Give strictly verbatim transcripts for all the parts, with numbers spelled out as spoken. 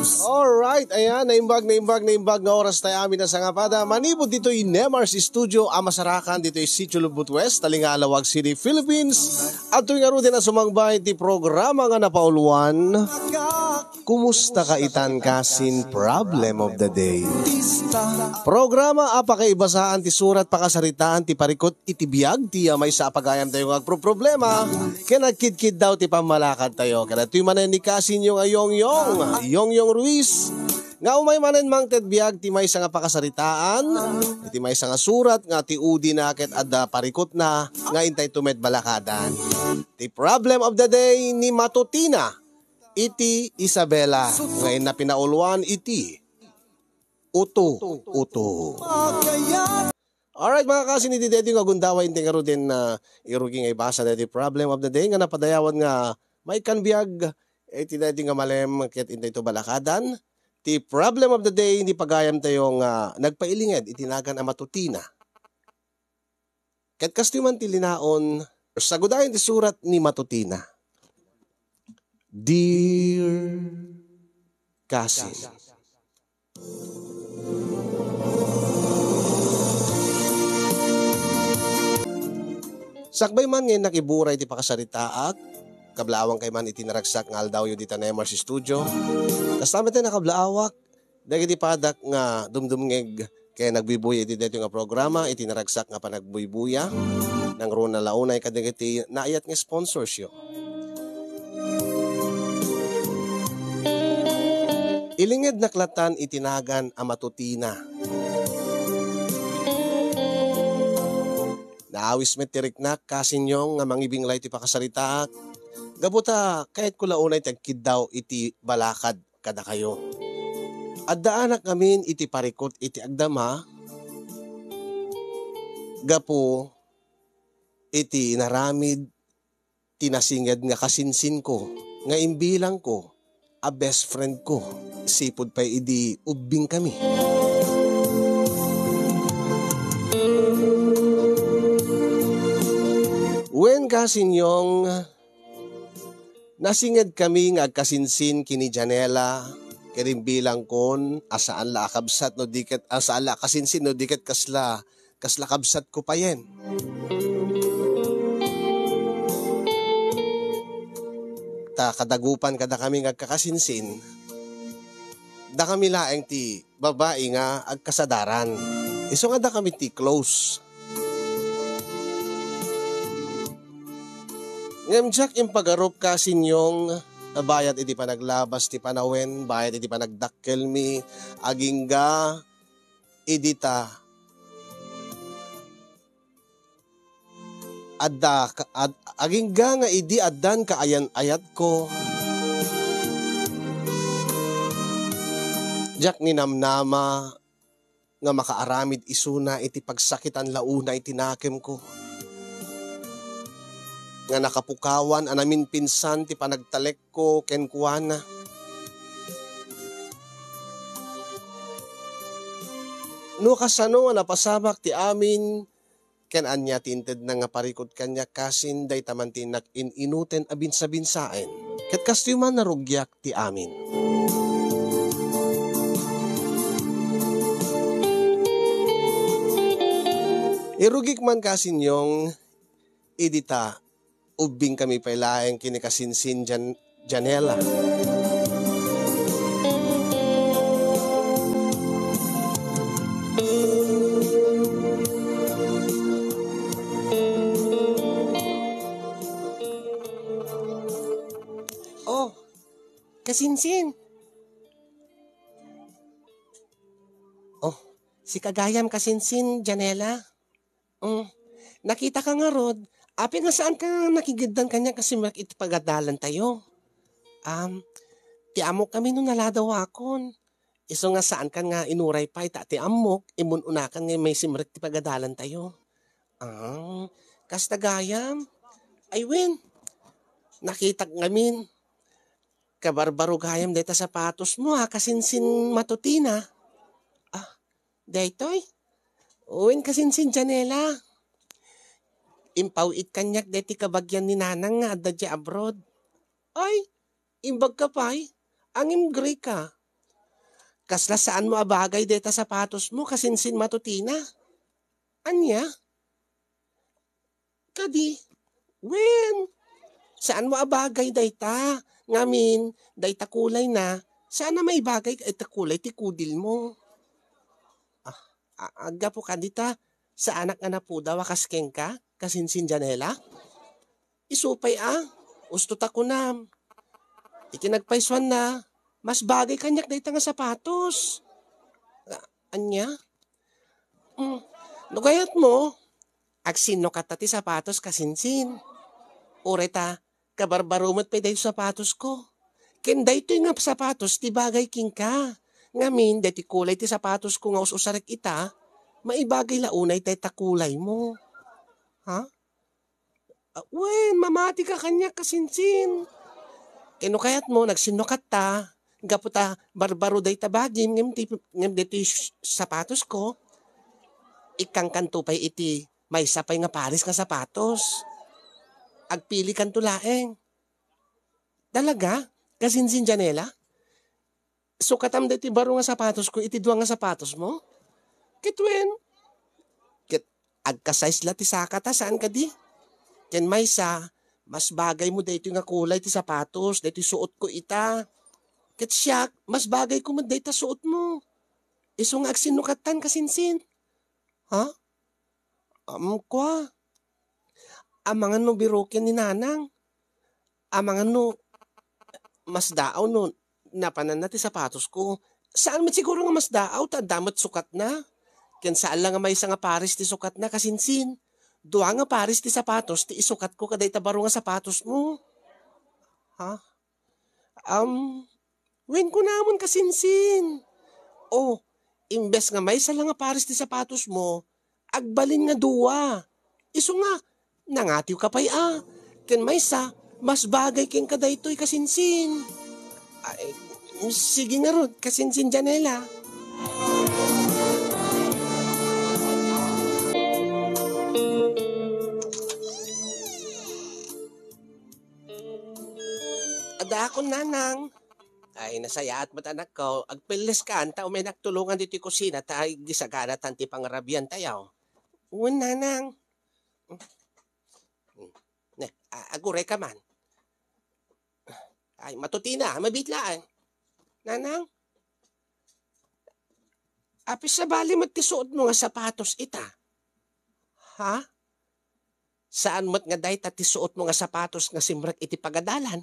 Alright, ayan, naimbag, naimbag, naimbag nga oras tayo amin a sangapada. Manipud ditoy Nemar's Studio, a masarakan ditoy Sitio Lubot West, Talinga, Laoag City, Philippines. Adtoy ngaruden a sumangbay ti programa nga napauluan, Kumusta ka itan kasin Problem of the Day? Programa a pakaibasaan ti surat, pakasaritaan ti parikut iti biag ti, ah, maysa a pagayam tayo nga agproproblema ken agkidkiddaw ti pammalakad tayo. Ken adtoy manen ni kasinyo nga Yongyong, Yongyong Ruiz, nga umay manen mangted biag ti maysa nga pakasaritaan, iti maysa nga surat nga ti udina ket adda parikutna nga intay tumet balakadan. Ti Problem of the Day ni Matutina iti Isabela nga inna pinauluan iti uto, uto. Alright, mga kasin, iti daytoy nga gundaway, intay ngaruden a irugi nga ibasa daytoy Problem of the Day nga napadayawan nga maikkan biag iti daytoy nga malem ket intay to balakadan. Ti Problem of the Day ni pagayam tayo nga nagpailinged iti nagan a Matutina. Ket kastoy man ti linaon, sagudayen ti surat ni Matutina. Dear Kasin. Sakbay man nga innak iburay ti pakasaritaak, kablaawangkay man iti naragsak nga aldawyo dita Nemar's Studio. Kasta met a nakablaawak dagiti padak nga dumdumngeg ken nagbuybuya iti daytoy nga programa iti naragsak nga panagbuybuya. Nangruna la unay kadagiti naayat nga sponsorsyo. Ilingednak latan iti nagan a Matutina. Naawis met ti riknak, kasinyo, nga mangibinglay ti pakasaritaak. Gapu ta kayatko la unay ti agkiddaw iti balakad kadakayo. Addaanak ngamin iti parikut iti agdama gapu iti inaramid ti nasinged nga kasinsinko nga imbilangko a best friend ko, sipud pay idi ubbingkami. Wen, kasinyong, nasingedkami nga agkasinsin ken ni Janela, ket imbilangkon a saan la a kabsat no di ket, a saan la a kasinsin no di ket kasla, kasla kabsatko payen. Ta kadagupan kadakami nga agkakasinsin, dakami laeng ti babai nga agkasadaran. Isu nga dakami ti close. Ngem diak impagarup, kasinyong, a bayat iti panaglabas ti panawen, bayat iti panagdakkelmi, agingga idi ta adda ka-, ad-, agingga nga idi addan kaayan-ayatko, diak ninamnama nga makaaramid isuna iti pagsakitan la unay ti nakemko, nga nakapukawan a naminpinsan ti panagtalekko kenkuana. No kasano a napasamak ti amin, ken ania ti intedna nga parikut kaniak, kasin, dayta man ti innak in-inuten a binsabinsaen. Ket kastoy man narugiak ti amin. Irugik man, kasinyong, idi ta ubbingkami pay laeng ken ni kasinsin Jan-, Janela. Oh, kasinsin. Oh, sika gayam, kasinsin, Janela. Mm. Nakitaka ngarud, apay nga saanka nakigiddan kaniak a simrek iti pagadalantayo? Am, ti ammok ngamin no naladawakon. Isu nga saankan nga inuray pay, ta ti ammok, immun-unakan nga maisimrek ti pagadalantayo. Ah, kasta gayam? Ay wen, nakitak ngamin. Kabarbaro gayam dayta sapatosmo, a, kasinsin Matutina. Ah, daytoy? Wen, kasinsin Janela. Impaw-it kaniak daytoy kabagian ni Nanang nga adda diay abroad. Ay, imbagka pay, ngem gray ka. Kasla saanmo a bagay dayta sapatosmo, kasinsin Matutina. Ania? Kadi, wen, saanmo a bagay dayta. Ngamin, dayta kulayna, saan a maibagay ita kulay ti kudilmo. Ah, a-, aggapu kadi ta, saanak nga napudaw a kas kenka, kasinsin Janela? Isu pay a, usto ta kunam. Iti nagpaysuanna, mas bagay kaniak dayta nga sapatos. A-, ania? Mm, no kayatmo, agsinnukatta ti sapatos kasinsin. Uray ta, kabarbaro met pay daytoy sapatosko. Ken daytoy nga sapatos ti bagay kenka. Ngamin, daytoy kulay ti sapatosko nga us-usarek ita, maibagay la unay dayta kulaymo. Ha? Ah, wen, mamatika kaniak kasinsin. Ken no kayatmo, nagsinnukatta, gapu ta barbaro dayta bagim, ngem ti, ngem daytoy s-, sapatosko, ikkankanto pay iti maysa pay nga pares nga sapatos. Agpilikanto laeng. Talaga? Kasinsin Janela? Sukatam daytoy baro nga sapatosko iti dua nga sapatosmo? Ket wen, ket agka-size la ti sakata, saan kadi? Ken maysa, mas bagaymo daytoy nga kulay ti sapatos, daytoy suotko ita. Ket siak, mas bagayko met dayta suotmo. Isu nga agsinnukattan kasinsin. Ha? Am, kua. Amangan no biroken ni Nanang. Amangan no masdaaw no napananna ti sapatosko. Saan met siguro nga masdaaw ta adda met sukatna. Ken saan la nga maysa nga pares ti sukatna kasinsin. Dua nga pares ti sapatos ti isukatko kadayta baro nga sapatosmo. Ha? Am, wen kunamon kasinsin. O, imbes nga maysa la nga pares ti sapatosmo, agbalin nga dua. Isu nga, nangatiwka pay a. Ken maysa, mas bagay kenka daytoy kasinsin. Ay, sige ngarud, kasinsin Janela. Adda akon, Nanang. Ay, nasayaat met, anakko. Agpelleskan ta umaynak tulongan ditoy kusina ta agisaganatan ti pangarabiantayo. Wen, Nanang. Ne, a-, agurayka man. Ay, Matutina, mabiit laeng. Nanang? Apay sabali met ti suotmo nga sapatos ita? Ha? Saan met nga dayta ti suotmo nga sapatos nga simrek iti pagadalan?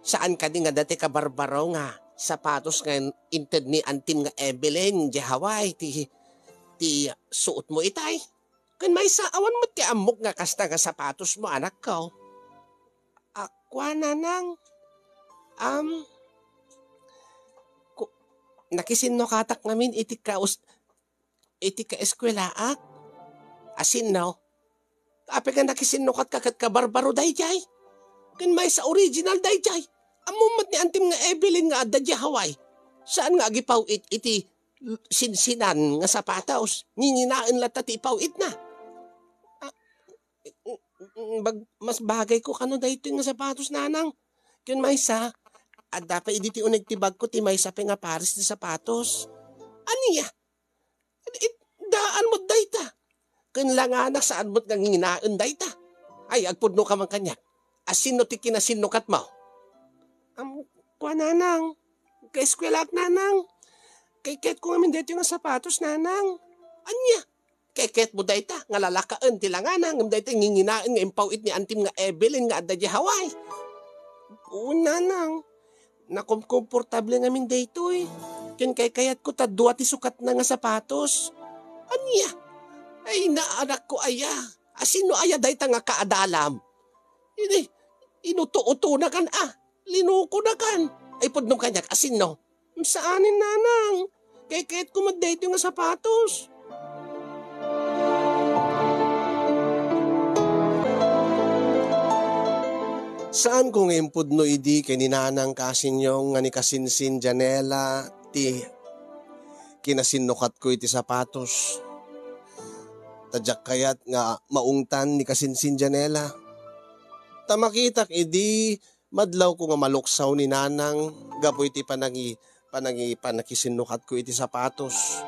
Saan kadi nga dayta kabarbaro nga sapatos nga inted ni Antim nga Evelyn, diay Hawaii, ti, ti suotmo itay? Ken maysa, awan met ti ammok nga kasta nga sapatosmo, anakko. A, kua, Nanang. Am, ku-, nakisinnukatak ngamin iti kaus-, iti kaeskuelaak. Asinno? Apay nga nakisinnukatka ket kabarbaro daydiay? Ken maysa, original daydiay. Ammom met ni Antim nga Evelyn nga adda diay Hawaii. Saan nga agipaw-it iti sinsinan nga sapatos? Nginginaen latta ti ipaw-itna. A, bag-, mas bagayko kano daytoy nga sapatos, Nanang. Ken maysa, adda pay idi ti uneg ti bagko ti maysa pay nga pares ti sapatos. Ania? It-, daan met dayta. Ken langanak, saan met nga nginginaen dayta. Ay, agpudnoka man kaniak. Asinno ti kinasinnukatmo? Am, kua, Nanang. Kaeskuelaak, Nanang. Kayatko ngamin daytoy nga sapatos, Nanang. Ania? Kayatmo dayta nga lalakaen ti langana ngem dayta nginginaen nga impaw-it ni Antim nga Evelyn nga adda diay Hawaii? Wen, Nanang. Nakomkomportable ngamin daytoy. Ken kaykayatko ta dua ti sukatna nga sapatos. Ania? Ay, naanakko aya. Asinno aya dayta nga kaadalam? Idi, inuto-utonakan a. Linukonakan. Ay, pudnom kaniak, asinno? Saanen, Nanang. Kaykayatko met daytoy nga sapatos. Saanko nga impudno idi ken ni Nanang Kasinyong nga ni kasinsin Janela ti kinasinnukatko iti sapatos. Ta diak kayat nga maungtan ni kasinsin Janela. Ta makitak idi madlawko nga maluksaw ni Nanang gapu iti panangi-, panagi-, panakisinnukat ko iti sapatos.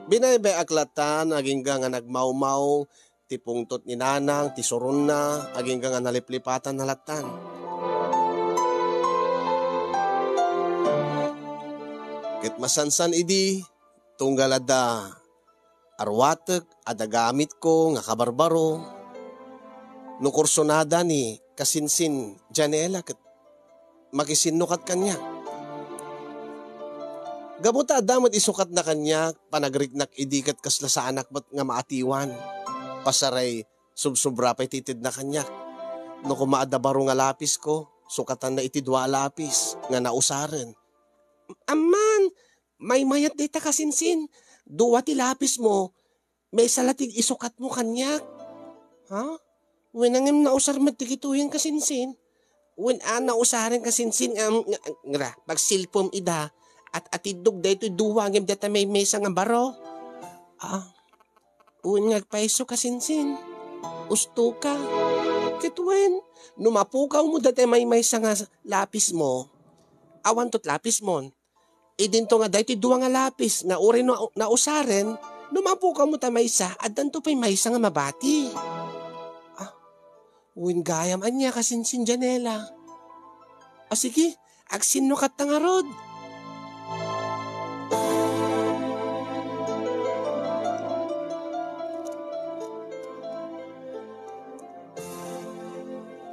Binaybay-ak lattan agingga nga nagmawmaw ti pungtot ni nanang, ti suronna, agingga nga naliplipatan na lattan. Ket masansan idi, tunggal adda aruatek, adda gamitko nga kabarbaro, no kursonada ni kasinsin Janela ket makisinnukat kaniak. Gapu ta adda met isukatna kaniak, panagriknak idi ket kasla saanak met nga maatiwan. Pasaray, subsobra pay ti itedna kaniak. No koma adda baro nga lapisko, sukatanna iti dua a lapis nga nausaren. Amman, maymayat dayta kasinsin. Dua ti lapismo, maysa la ti isukatmo kaniak. Ha? Wen a ngem nausar met dagitoyen kasinsin. Wen a nausaren kasinsin nga, nga, nga, pagsilpom ida, at atiddog daytoy dua ngem dayta maymaysa nga baro. Ah, wen nga agpayso kasinsin. Usto ka. Ket wen, no mapukawmo dayta maymaysa nga lapismo, awan tot lapismon. Idinto nga daytoy dua nga lapis nga uray no nausaren, no mapukawmo ta maysa, addanto pay maysa nga mabati. Ah, wen gayam ania kasinsin Janela. Ah, sige, agsinnukatta ngarud.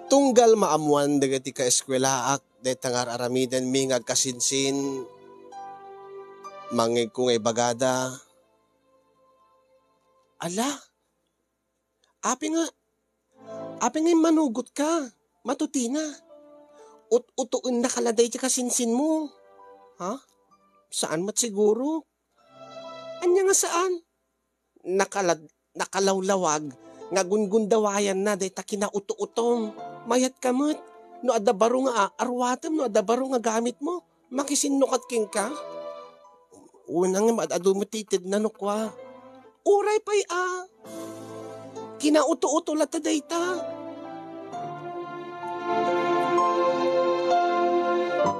Tunggal maammoan dagiti kaeskuelaak, dayta nga ar-aramidenmi nga agkasinsin, mangngegko nga ibagada, "Ala, apay nga, apay nga immanugotka, Matutina? Ut-utuennaka la daydi kasinsinmo. Ha? Saan met siguro?" "Ania nga saan?" Nakalad-, nakalawlawag nga gungundawayanna dayta kinauto-utom. "Mayat ka met. No adda baro nga a-, aruatem, no adda baro nga gamitmo, makisinnukat kenka." Wen a ngem ad-adu met ti itedna no kua. Uray pay a, kinauto-uto latta dayta.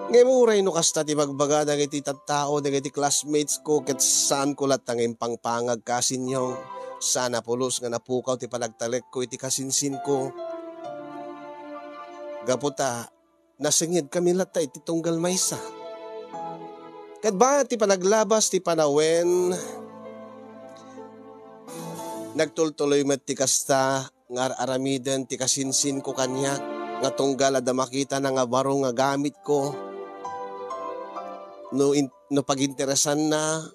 Ngem uray no kasta ti bagbaga dagiti tattao, dagiti classmates ko, ket saanko latta nga impangpangag kasinyo. Saan a pulos nga napukaw ti panagtalekko iti kasinsinko. Gapu ta, nasengngedkami latta iti tunggal maysa. Ket bayat ti panaglabas ti panawen, nagtultuloy met ti kasta nga ar-aramiden ti kasinsinko kaniak, nga tunggal adda makitana nga baro nga gamitko, no in-, no paginteresanna,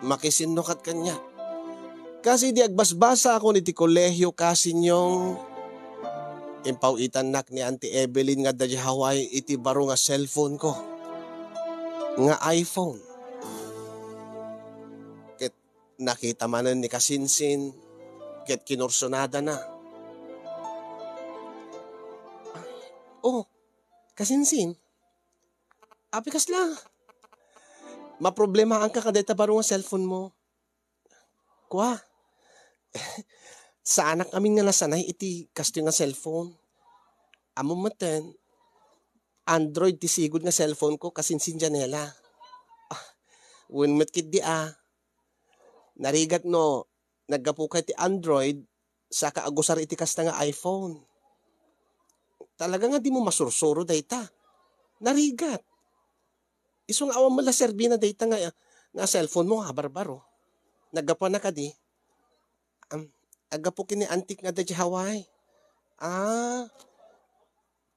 makisinnukat kaniak. Kas idi agbasbasaakon iti kolehio, kasinyong, impaw-itannak ni Auntie Evelyn nga adda di Hawaii iti baro nga cellphone ko, nga iPhone. Ket nakita manen ni kasinsin, ket kinursonadana. "Oh, kasinsin, apay kasla? Maproblemaanka kadayta baro nga cellphone mo?" Kua, saanak amin nga nasanay iti kastoy nga cellphone. Ammom metten, Android ti sigud nga cellphone ko, kasinsin Janela. Ah, wen met ketdi a. Narigat no naggapuka iti Android, saka agusar iti kasta nga iPhone. Talaga nga dimo masursuro dayta. Narigat. Isu nga awan met la serbina dayta nga, nga cellphone mo nga barbaro. Naggapuana kadi, um, aggapu ken ni antik nga adda di Hawaii. Ah,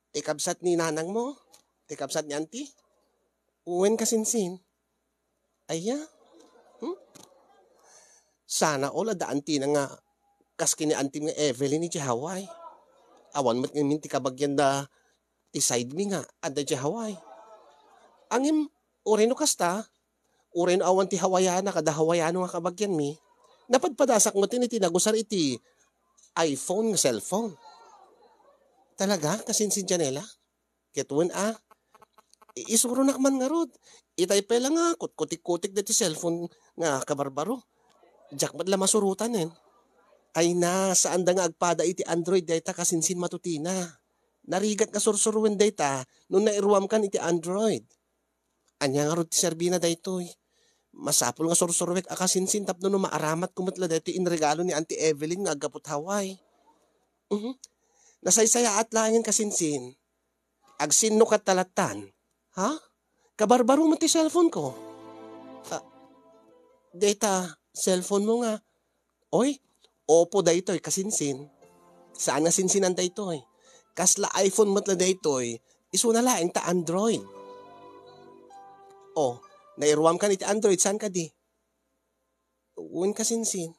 ti kabsat ni nanang mo? Ti kabsat ni anti? Wen kasinsin? Aya? Hmm? Sana all adda antina nga kas ken ni antim nga Evelyn iti Hawaii. Awan met ngamin ti kabagian da ti side mi nga adda iti Hawaii. Ngem, uray no kasta, uray no awan ti Hawaiiana kada Hawaiiano nga kabagianmi, napadpadasak met iti nagusar iti iPhone nga cellphone. Talaga, kasinsin Janela? Ket wen a, i-, isuronak man ngarud. Itay pay la nga kutkutik-kutik daytoy cellphone nga kabarbaro. Diak met la masurotanen. Ay na, saanda nga agpada iti Android dayta kasinsin Matutina. Narigat nga sursuroen dayta no nairuamkan iti Android. Ania ngarud ti serbina daytoy? Masapul nga sursuruek a kasinsin tapno no maaramatko met la daytoy inregalo ni Auntie Evelyn nga aggapu't Hawaii. Mhm. Nasaysayaat laengen kasinsin. Agsinnukatta lattan. Ha? Kabarbaro met ti cellphone-ko. Ah, dayta cellphone mo nga. Oy, Oppo daytoy, kasinsin. Saan nga sinsinan daytoy? Kasla iPhone met la daytoy, isuna laeng ta Android. Oh, nairuamkan iti Android, saan kadi? Wen, kasinsin.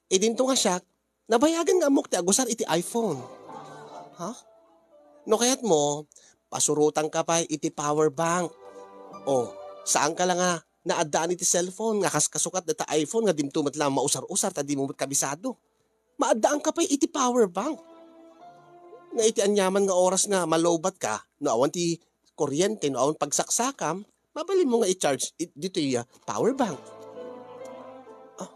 Idinto nga siak, nabayagen nga ammok ti agusar iti iPhone. Ha? No kayatmo, pasurotanka pay iti power bank. Oh, saanka la nga naaddaan iti cellphone nga kas kasukat dayta iPhone nga dimto met la mausar-usar ta dimo met kabisado. Maaddaanka pay iti power bank. Nga iti aniaman nga oras nga malowbatka, no awan ti kuryente, no awan pagsaksakam, mabalinmo nga i-charge it-, ditoy, ah, power bank. Ah,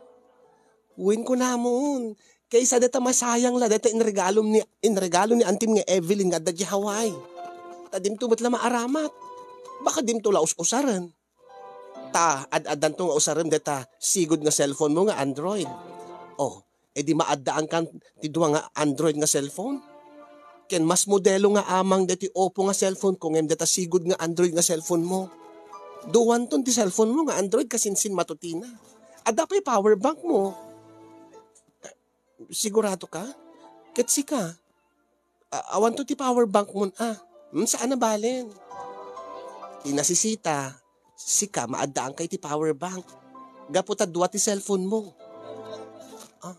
wen kunamon, kaysa dayta masayang la dayta inregalo ni, inregalo ni antim nga Evelyn nga adda di Hawaii. Ta dimto met la maaramat. Baka dimto la us-usaren. Ta ad-addanto nga usarem dayta sigud nga cellphone mo nga Android. Oh, e di maaddaankan ti dua nga Android nga cellphone? Ken mas modelo nga amang daytoy Oppo nga cellphone-ko ngem dayta sigud nga Android nga cellphone mo. Duanton ti cellphone mo nga Android kasinsin, matutina. Adda pay power bank mo. Sigurado ka? Ket sika? A-, awanto ti power bank mon, a. Hmm, saan a balen? Ti nasisita, sika, maaddaanka iti power bank. Gapu ta dua ti cellphone mo. Ah.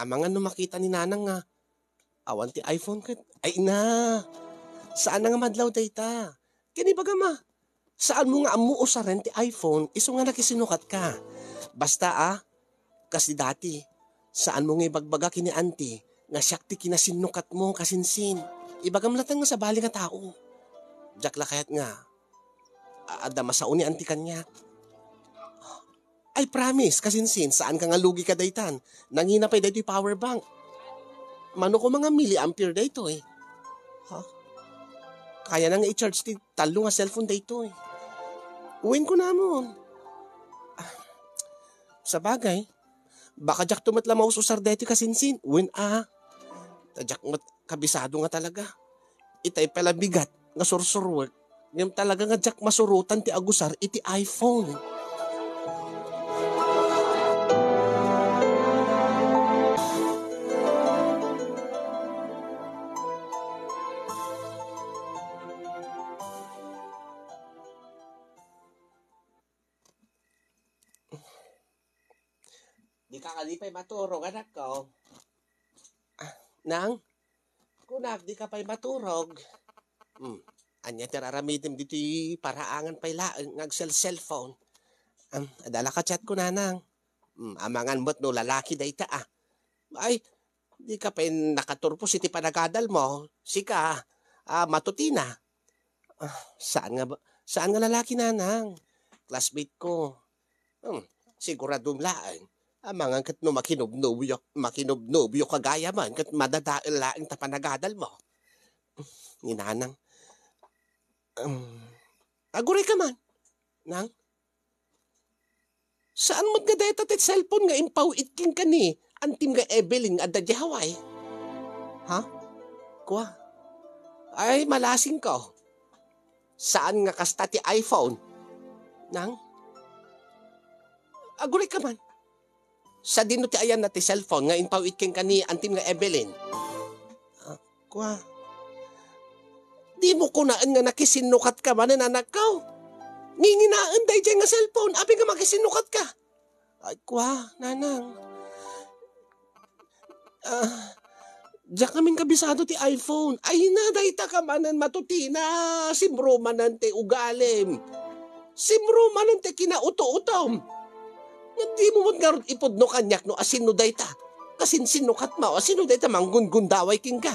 Amangan no makita ni Nanang nga awan ti iPhone ket, ay na, saan na nga madlaw dayta. Ken ibagam a, saanmo nga ammo usaren ti iPhone isu nga nakisinukatka. Basta a, kas di dati, saanmo nga ibagbaga ken ni Auntie nga siak ti kinasinnukatmo, kasinsin. Ibagam latta nga sabali nga tao. Diak la kayat nga a-, adda masao ni Auntie kaniak. I promise, kasinsin, saanka nga lugi kadaytan. Nangina pay daytoy power bank. Mano koma nga milliampere daytoy? Ha? Kayana nga i-charge ti tallo nga cellphone daytoy. Wen kunamon. Ah, sabagay, baka diakto met la maus-usar daytoy, kasinsin. Wen a. Ta diak met kabisado nga talaga. Itay pay la bigat nga sursuruek, ngem talaga nga diak masurotan ti agusar iti iPhone. Dika kadi pay maturog, anakko? Ah, Nang? Kunak, dika pay maturog. Hmm, ania ti ar-aramidem ditoy paraangan pay laeng nga agsel-cellphone? Am, adda la ka-chat ko, Nanang. Hmm, amangan met no lalaki dayta, a. Ay, dika pay nakaturpos iti panagadalmo. Sika, a, matutina. Ah, saan nga ba, saan nga lalaki, Nanang? Classmate ko. Hmm, siguradom laeng. Amangan ket no makinobnobyo, makinobnobyo ka gayaman ket madadael laeng ta panagadalmo. Ni Nanang. Hmm, aguray ka man, Nang? Saan met nga dayta ti cellphone nga impaw-it kenka ni antim nga Evelyn nga adda di Hawaii? Ha? Kua? Ay, malasingko. Saan nga kasta ti iPhone? Nang? Aguray ka man. Sadino ti ayanna ti cellphone nga impaw-it kenka ni antim nga Evelyn? Ah, kua. Dimo kunaen nga nakisinnukatka manen, anakko? Nginginaen daydiay nga cellphone, apay nga makisinnukatka? Ay, kua, Nanang. Ah, diak ngamin kabisado ti iPhone. Ay na, dayta ka manen, matutina. Simro manen ti ugalim. Simro manen ti kinauto-utom. Nga dimo met ngarud ipudno kaniak no asino dayta. Kasinsinnukat mo, asino dayta manggundaway kenka?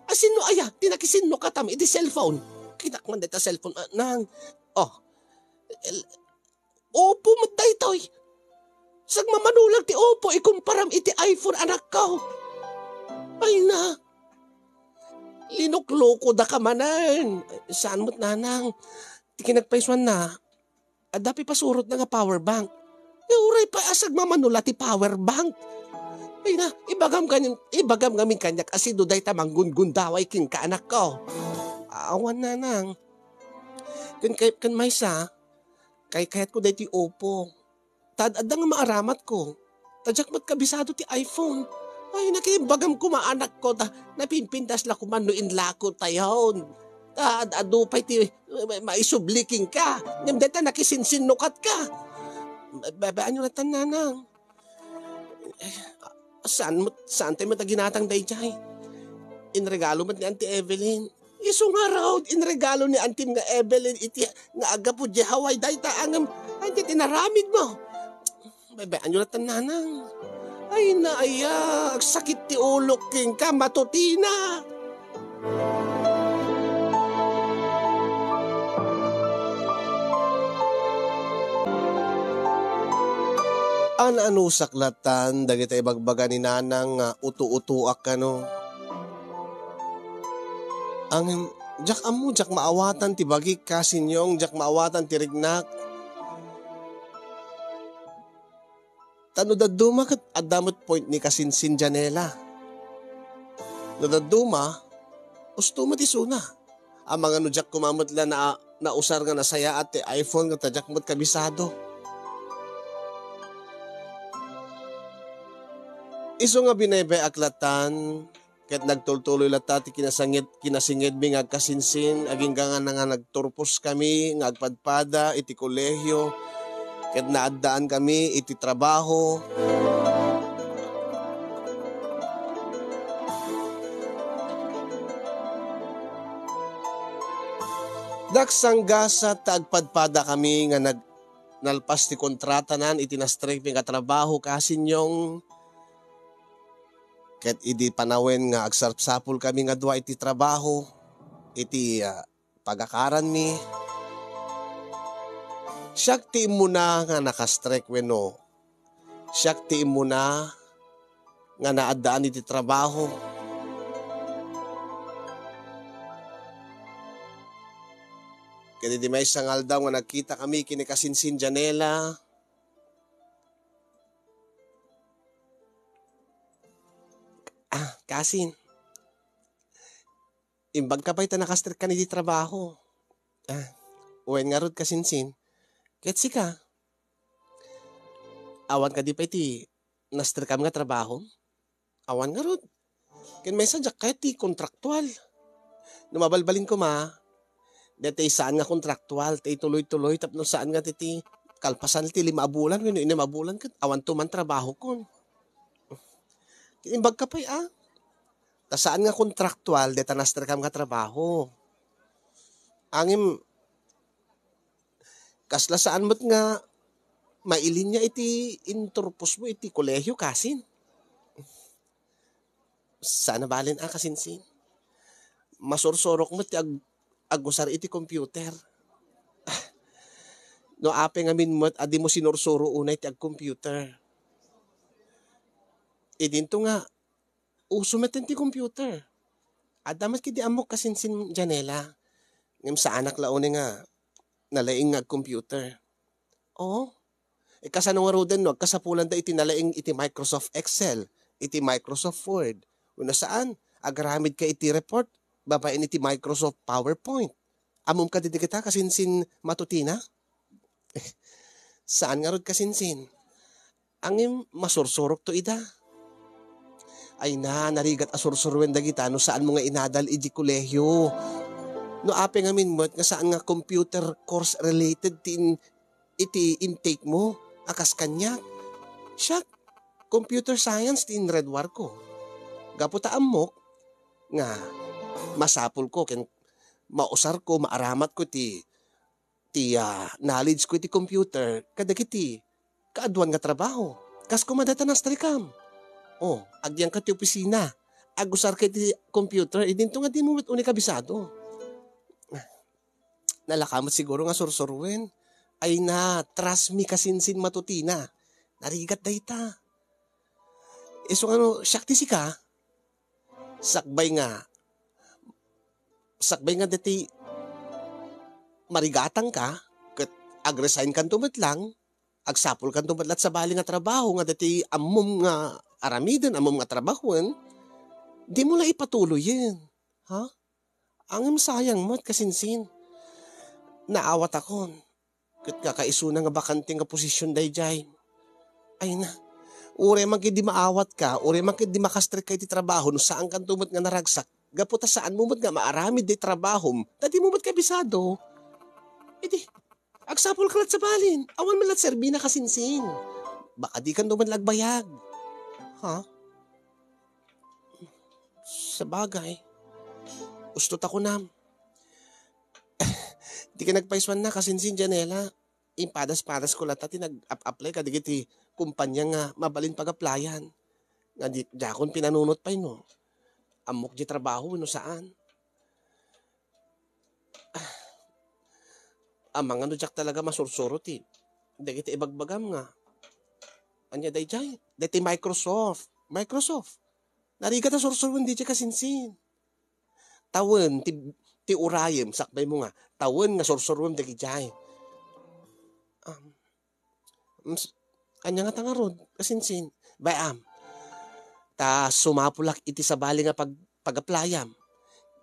Asino aya ti nakisinnukatam iti cellphone? Kitak man dayta cellphone, ah, Nang. Oh. El-, Oppo met daytoy. Sagmamanulag ti Oppo ikumparam iti iPhone, anakko. Ay na. Linuklokodaka manen. Saan met, nanang. Ti kinagpaisuanna, adda pay pasurotna nga power bank. Uray pay a sagmamano la ti power bank. Ay na, ibagam ngamin, ibagam ngamin kaniak a sino dayta manggungundaway kenka, anakko. Awan, nanang. Ken kay, ken maysa, kaykayatko daytoy Oppo. Ta ad-adda nga maaramatko. Ta diak met kabisado ti iPhone. Ay, nakimbagam koma, anakko, ta napimpintas la koma no inlako tayon. Ta ad-adu pay ti ma-, maisubli kenka. Ngem dayta nakisinsinnukatka. Ba-, babaanyo latta, nanang. Eh, saan met, saan tayo met a ginatang daydiay? Inregalo met ni Auntie Evelyn. Isu ngarud, inregalo ni Auntie nga Evelyn iti nga aggapu di Hawaii dayta ngem, ay, ti inaramid mo. Babaanyo latta, nanang. Ay, naaya, agsakit ti ulok kenka, matutina. An-anusak latan dagita ibagbaga ni nanang nga utu-utuak kano. Ngem, diak ammo, diak maawatan ti bagik, kasinyong, diak maawatan ti riknak. Ta no dadduma ket adda met point ni kasinsin, Janela. No dadduma, usto met isuna. Amangan no diak koma met la na-, nausar nga nasayaat ti iPhone nga ta diak met kabisado. Isu nga binaybayak latan, ket nagtultuloy latta ti kinasangit-, kinasingedmi nga agkasinsin, agingga nga nagturposkami nga agpadpada iti kolehio, ket naaddaankami iti trabaho. Daksanggasat ta agpadpadakami nga nag-, nalpas ti kontratanan iti nastrekmi nga trabaho, kasinyong. Ket idi panawen nga agsapsapulkami nga dua iti trabaho, iti, ah, pagakaranmi, siak ti immuna nga nakastrek wenno siak ti immuna nga naaddaan iti trabaho. Ket idi maysa nga aldaw nga nagkitakami ken ni kasinsin, Janela, ah, kasin, imbagka pay ta nakastrekkan iti trabaho. Ah, wen ngarud, kasinsin. Ket sika, awan kadi pay ti nastrekam nga trabaho? Awan ngarud. Ken maysa, diak kayat ti kontraktual. No mabalbalin koma, daytoy saan nga kontraktual, ti tuloy-tuloy, tapno saan nga ti, ti kalpasan ti lima a bulan wenno innem a bulan, ket awanto man trabahokon. Ket imbagka pay, a? Ta saan nga kontraktual dayta nastrekam nga trabaho. Ngem, kasla saan met nga mailinya iti inturposmo iti kolehio, kasin? Saan a balen a, kasinsin. Masursurok met ti ag-, agusar iti computer. Ah, no apay ngamin met a dimo sinursuro unay ti ag-computer. Idinto nga, uso met ti computer. Adda met kadi ammok, kasinsin, Janela. Ngem saanak la unay nga nalaing nga ag-computer. Oh? E, kasano ngaruden no agkasapulanda iti nalaing iti Microsoft Excel, iti Microsoft Word? Wenno saan, agaramidka iti report babaen iti Microsoft PowerPoint. Ammom kadi dagita, kasinsin, matutina? Saan ngarud, kasinsin. Ngem masursurokto ida. Ay na, narigat a sursuruen dagita no saanmo nga inadal iti kolehio. No apay ngamin met nga saan nga computer course related ti in-, iti intake mo a kas kaniak. Siak, computer science ti inredwarko. Gapu ta ammok nga masapulko ken mausarko, maaramatko ti ti, ah, knowledge ko iti computer kadagiti kaaduan nga trabaho. Kas koma dayta nastrekam. Oh, agyangka ti opisina. Agusarka iti computer, idinto nga dimo met unay kabisado. Nalaka met siguro nga sursuruen. Ay na, trust me, kasinsin, matutina. Narigat dayta. Isu nga no, siak ti sika, sakbay nga sakbay nga dati marigatangka, ket agresign kanto met lang, agsapul kanto met la't sabali nga trabaho nga dati ammom nga aramiden, ammom nga trabahoen, dimo la ipatuloyen. Ha? Ngem sayang met, kasinsin. Naawatakon. Ket kakaisuna nga bakante nga posisyon daydiay. Ay na, uray man ket di maawatka, uray man ket di makastrekka iti trabaho no saankanto met nga naragsak, gapu ta saanmo met nga maaramid day trabahom, ta dimo met kabisado. Idi, agsapulka la't sabalin, awan man la't serbina, kasinsin. Baka dikanto met la agbayag. Ha? Sabagay, usto ta kunam. Di ka nagpaisuanna, kasinsin, Janela. Impadas-padasko latta ti nag-ap-apply kadagiti kumpanya nga mabalin pag-applyan. Nga di, diakon pinanunot pay no ammok di trabaho wenno saan. Amangan no diak talaga masursuro ti dagiti ibagbagam nga. Ania daydiay? Daytoy Microsoft. Microsoft. Narigat a sursuroen daydiay, kasinsin. Tawen ti, ti urayem, sakbaymo nga, tawen nga sursuroem dagidiay. Um, ms-, ania ngata ngarud, kasinsin? Bay-am, ta sumapulak iti sabali nga pag-, pag-applyam.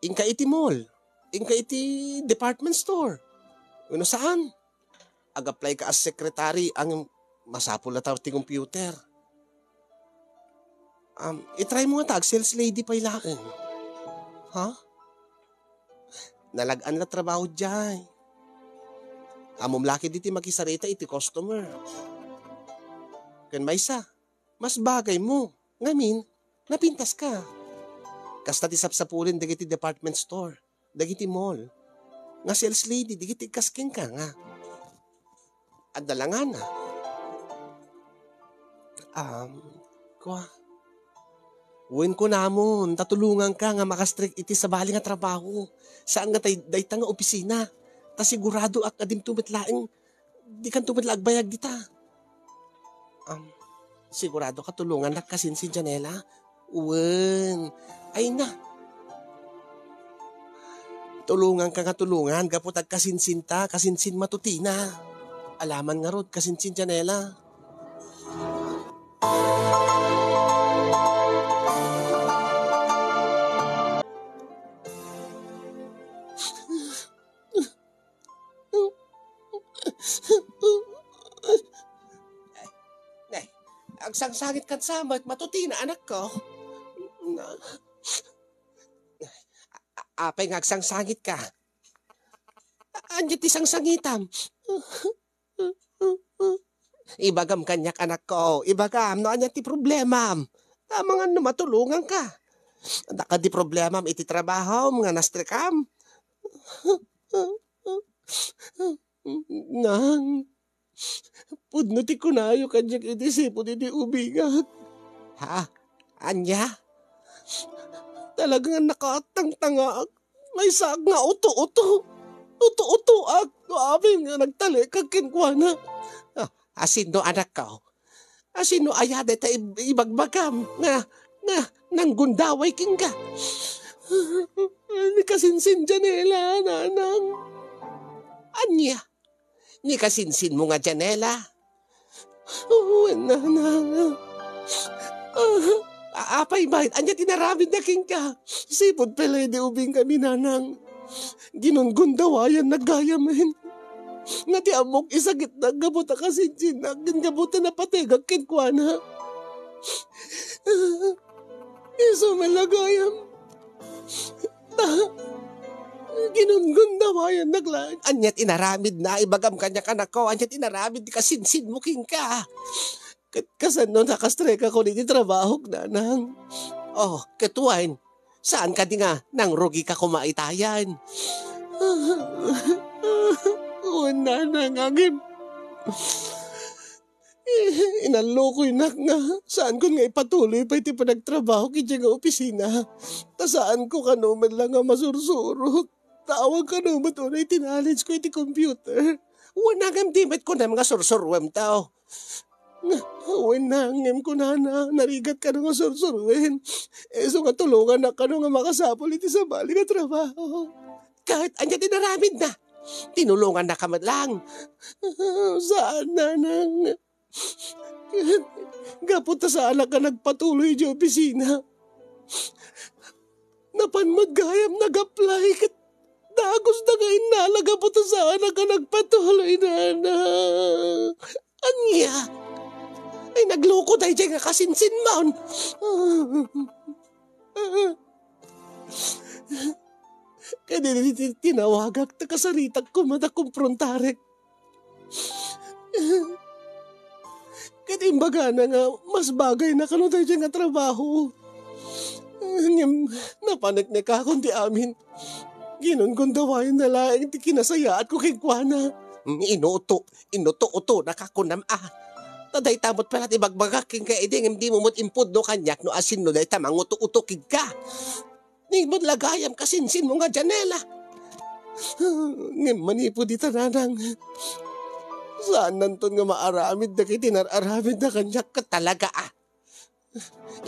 Inka iti mall, inka iti department store. Wenno saan? Ag-apply ka as secretary, ang masapul a tao ti computer. Um, itry mo nga ta ag-sales lady pay laeng. Ha? Nalag-an la trabaho diay. Ammom la ketdi ti makisarita iti customer. Ken maysa, mas bagay mo. Ngamin, napintas ka. Kasta ti sapsapulen dagiti department store, dagiti mall, nga sales lady, dagiti kas kenka nga adda langana. Um, kua, wen kunamon, ta tulonganka nga makastrek iti sabali nga trabaho. Saan nga tay-, dayta nga opisina. Ta siguradoak nga dimto met laeng, dikanto met la agbayag dita. Um, sigurado ka tulongannak kasinsin, Janela? Wen. Ay na. Tulonganka nga tulongan, gapu ta agkasinsinta, kasinsin matutina. Alaman ngarud, kasinsin, Janela. Nay, agsangsangitka sa met, matutina, anakko. A-, apay nga agsangsangitka? A-, ania ti sangsangitam? Ibagam kaniak, anakko. Ibagam no ania ti problemam. Amangan no matulonganka. Adda kadi problemam iti trabahom nga nastrekam? Nang, pudno ti kunayo kaniak iti sipud iti ubingak. Ha? Ania? Talaga nga nakatangtangaak. Maysaak nga uto-uto. Uto-utoak no amin nga nagtalekak kenkuana. Ah, asino, anakko? Asino aya dayta ib-, ibagbagam nga, nga nanggundaway kenka? Ni kasinsin, Janela, nanang. Ania? Ni kasinsinmo nga Janela? Wen, nanang. A-, apay met, ania ti naramidna kenka? Sipud pay la idi ubingkami, nanang. Ginunggundawayannak gayamen. Nga ti ammok isakitnak gapu ta kasinsinnak ken gapu ta napategak kenkuana. Isu met la gayam. Ginunggundawayannak laeng. Ania ti inaramidna? Ibagam kaniak, anakko, ania ti inaramid ti kasinsinmo kenka? Ket kasano nakastrekakon iti trabahok, nanang? Oh, ket wen, saan kadi nga nangrugika koma itayen? Wen, nanang, ngem inallokoynak nga saankon nga ipatuloy pay ti panagtrabahok idiay nga opisina. Ta saanko kano met la nga masursurot. Ta awan kano met unay ti knowledge ko iti computer. Wen, ngem di met kunam nga sursuruem, tao. Wen, ngem kunana, narigat kano nga sursuruen. Isu nga tulongannak kano nga makasapul iti sabali nga trabaho. Ket ania ti inaramidna? Tinulongannaka met lang? Saan, nanang. Gapu ta saanak a nagpatuloy idiay opisina. Napan met gayam nag-apply ket dagosda nga innala gapu ta saanak a nagpatuloy, nanang. Ania? Ay, nagloko daydiay nga kasinsinmon. Ket idi ti-, tinawagak, ta kasaritak koma ta kumprontarek. Ket imbagana nga mas bagayna kano daydiay nga trabaho. Ngem napaneknekakon ti amin. Ginungundawayanna laeng ti kinasayaatko kenkuana. Inuto, inuto-utonaka kunam a. Ta dayta met pay la ti ibagbagak kenka idi ngem dimo met impudno kaniak no asinno dayta manguto-uto kenka. Ni met la gayam kasinsinmo nga Janela. Ngem manipud ita, nanang, saannanton nga maaramid dagiti nar-aramidna kaniak ket talaga a.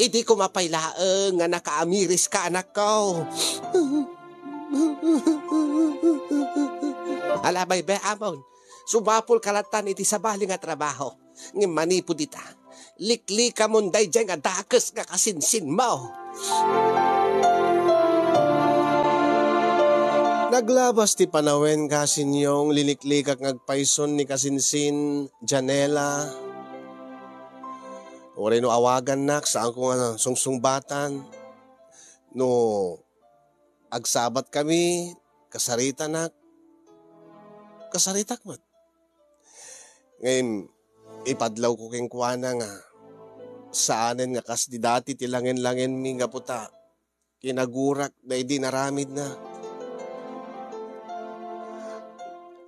Idi koma pay laeng nga nakaamiriska, anakko. Ala, baybay-amon, sumapulka lattan iti sabali nga trabaho. Ngem manipud ita, liklikamon daydiay nga dakes nga kasinsinmo. Naglabas ti panawen, Kasinyong, liniklikak nga agpayson ni kasinsin, Janela. Uray no awagannak, saanko nga sungsungbatan. No agsabatkami, kasaritanak, kasaritak met. Ngem, ipadlawko kenkuana nga saanen nga kas di dati ti langen-langenmi gapu ta kinagurak daydi inaramidna.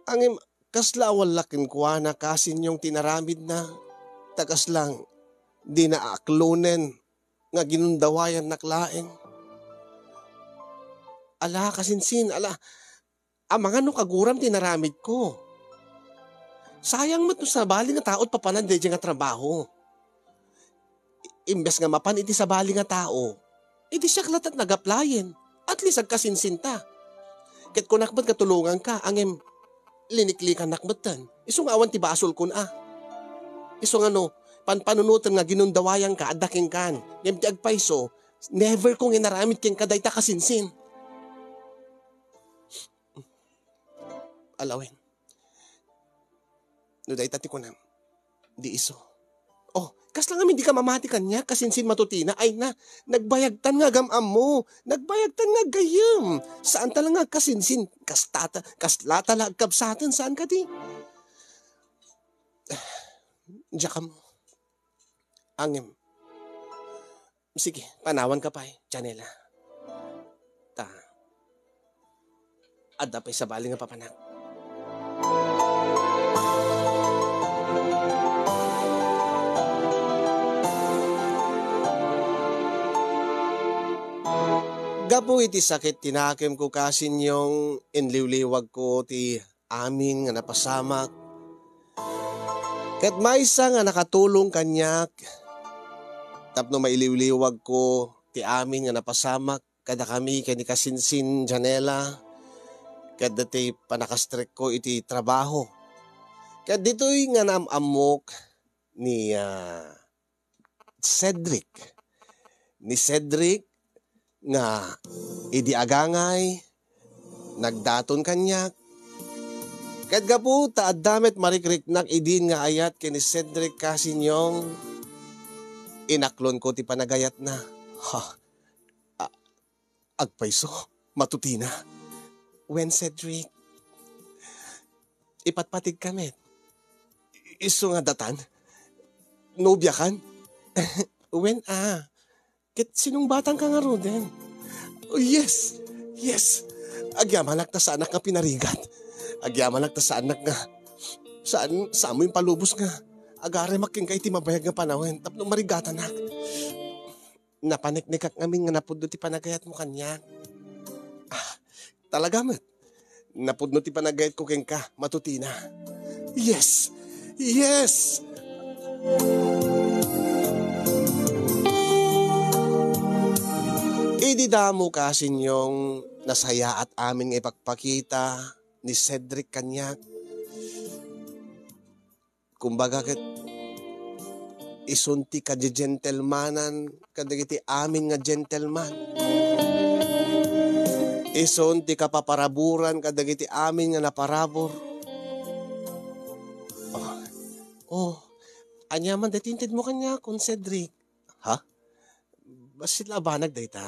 Ngem, kasla awalla kenkuana, Kasinyong, ti inaramidna, ta kasla dina aklonen nga ginundawayannak laeng. Ala, kasinsin, ala, amangan no kaguram ti inaramidko. Sayang met no sabali nga tao ti papanan daydiay nga trabaho. I-, imbes nga mapan iti sabali nga tao, idi siak latta ti nag-applyen, at least agkasinsinta. Ket kunak met nga tulonganka, ngem liniklikannak metten. Isu nga awan ti basolkon a. Isu nga no, panpanunoten nga ginundawayanka, adda kenkan. Ngem ti agpayso, never ko nga inaramid kenka dayta kasinsin. Alawen. No dayta ti kunam, di isu. Oh, kasla ngamin dika mamati kaniak, kasinsin, Matutina? Ay na, nagbayagtan nga agam-ammo. Nagbayagtan nga gayyem. Saanta la nga agkasinsin. Kasta ta, kaslata la agkabsaten, saan kadi? Diak ammo. Ngem, sige, panawanka pay, Janela. Ta, adda pay sabali nga papanak. Gapu iti sakit ti nakemko, Kasinyong, inliwliwagko ti amin nga napasamak. Ket maysa nga nakatulong kaniak tapno mailiwliwagko ti amin nga napasamak kadakami ken ni kasinsin, Janela, ket ditoy pannakastrekko iti trabaho. Ket ditoy nga naam-ammok ni, ah, Cedric. Ni Cedric nga idi agangay, nagdaton kaniak. Ket gapu ta adda met marikriknak idin nga ayat ken ni Cedric, Kasinyong, inaklonko ti panagayatna. Ha, a-, agpayso, Matutina. Wen, Cedric, ipatpatigka met. Isu nga datan? Nobiakan? Wen a. Ket sinungbatanka ngaruden. Oh, yes. Yes. Agyamanak ta saanak nga pinarigat. Agyamanak ta saanak nga, saan, saanmo impalubos nga agarimak kenka iti mabayag nga panawen tapno marigatanak. Napaneknekak ngamin nga napudno ti panagayatmo kaniak. Ah, talaga met. Napudno ti panagayatko kenka, Matutina. Yes! Yes! Idi damo, Kasinyong, Nasayaat amin nga ipakpakita ni Cedric kaniak. Kumbaga ket, isun ti kajejentelmanan kadagiti amin nga gentleman. Isun ti kapaparaburan kadagiti amin nga naparabur. Oh, oh, ania man daytoy intedmo kaniak, Cedric? Ha? Bassit la a banag dayta.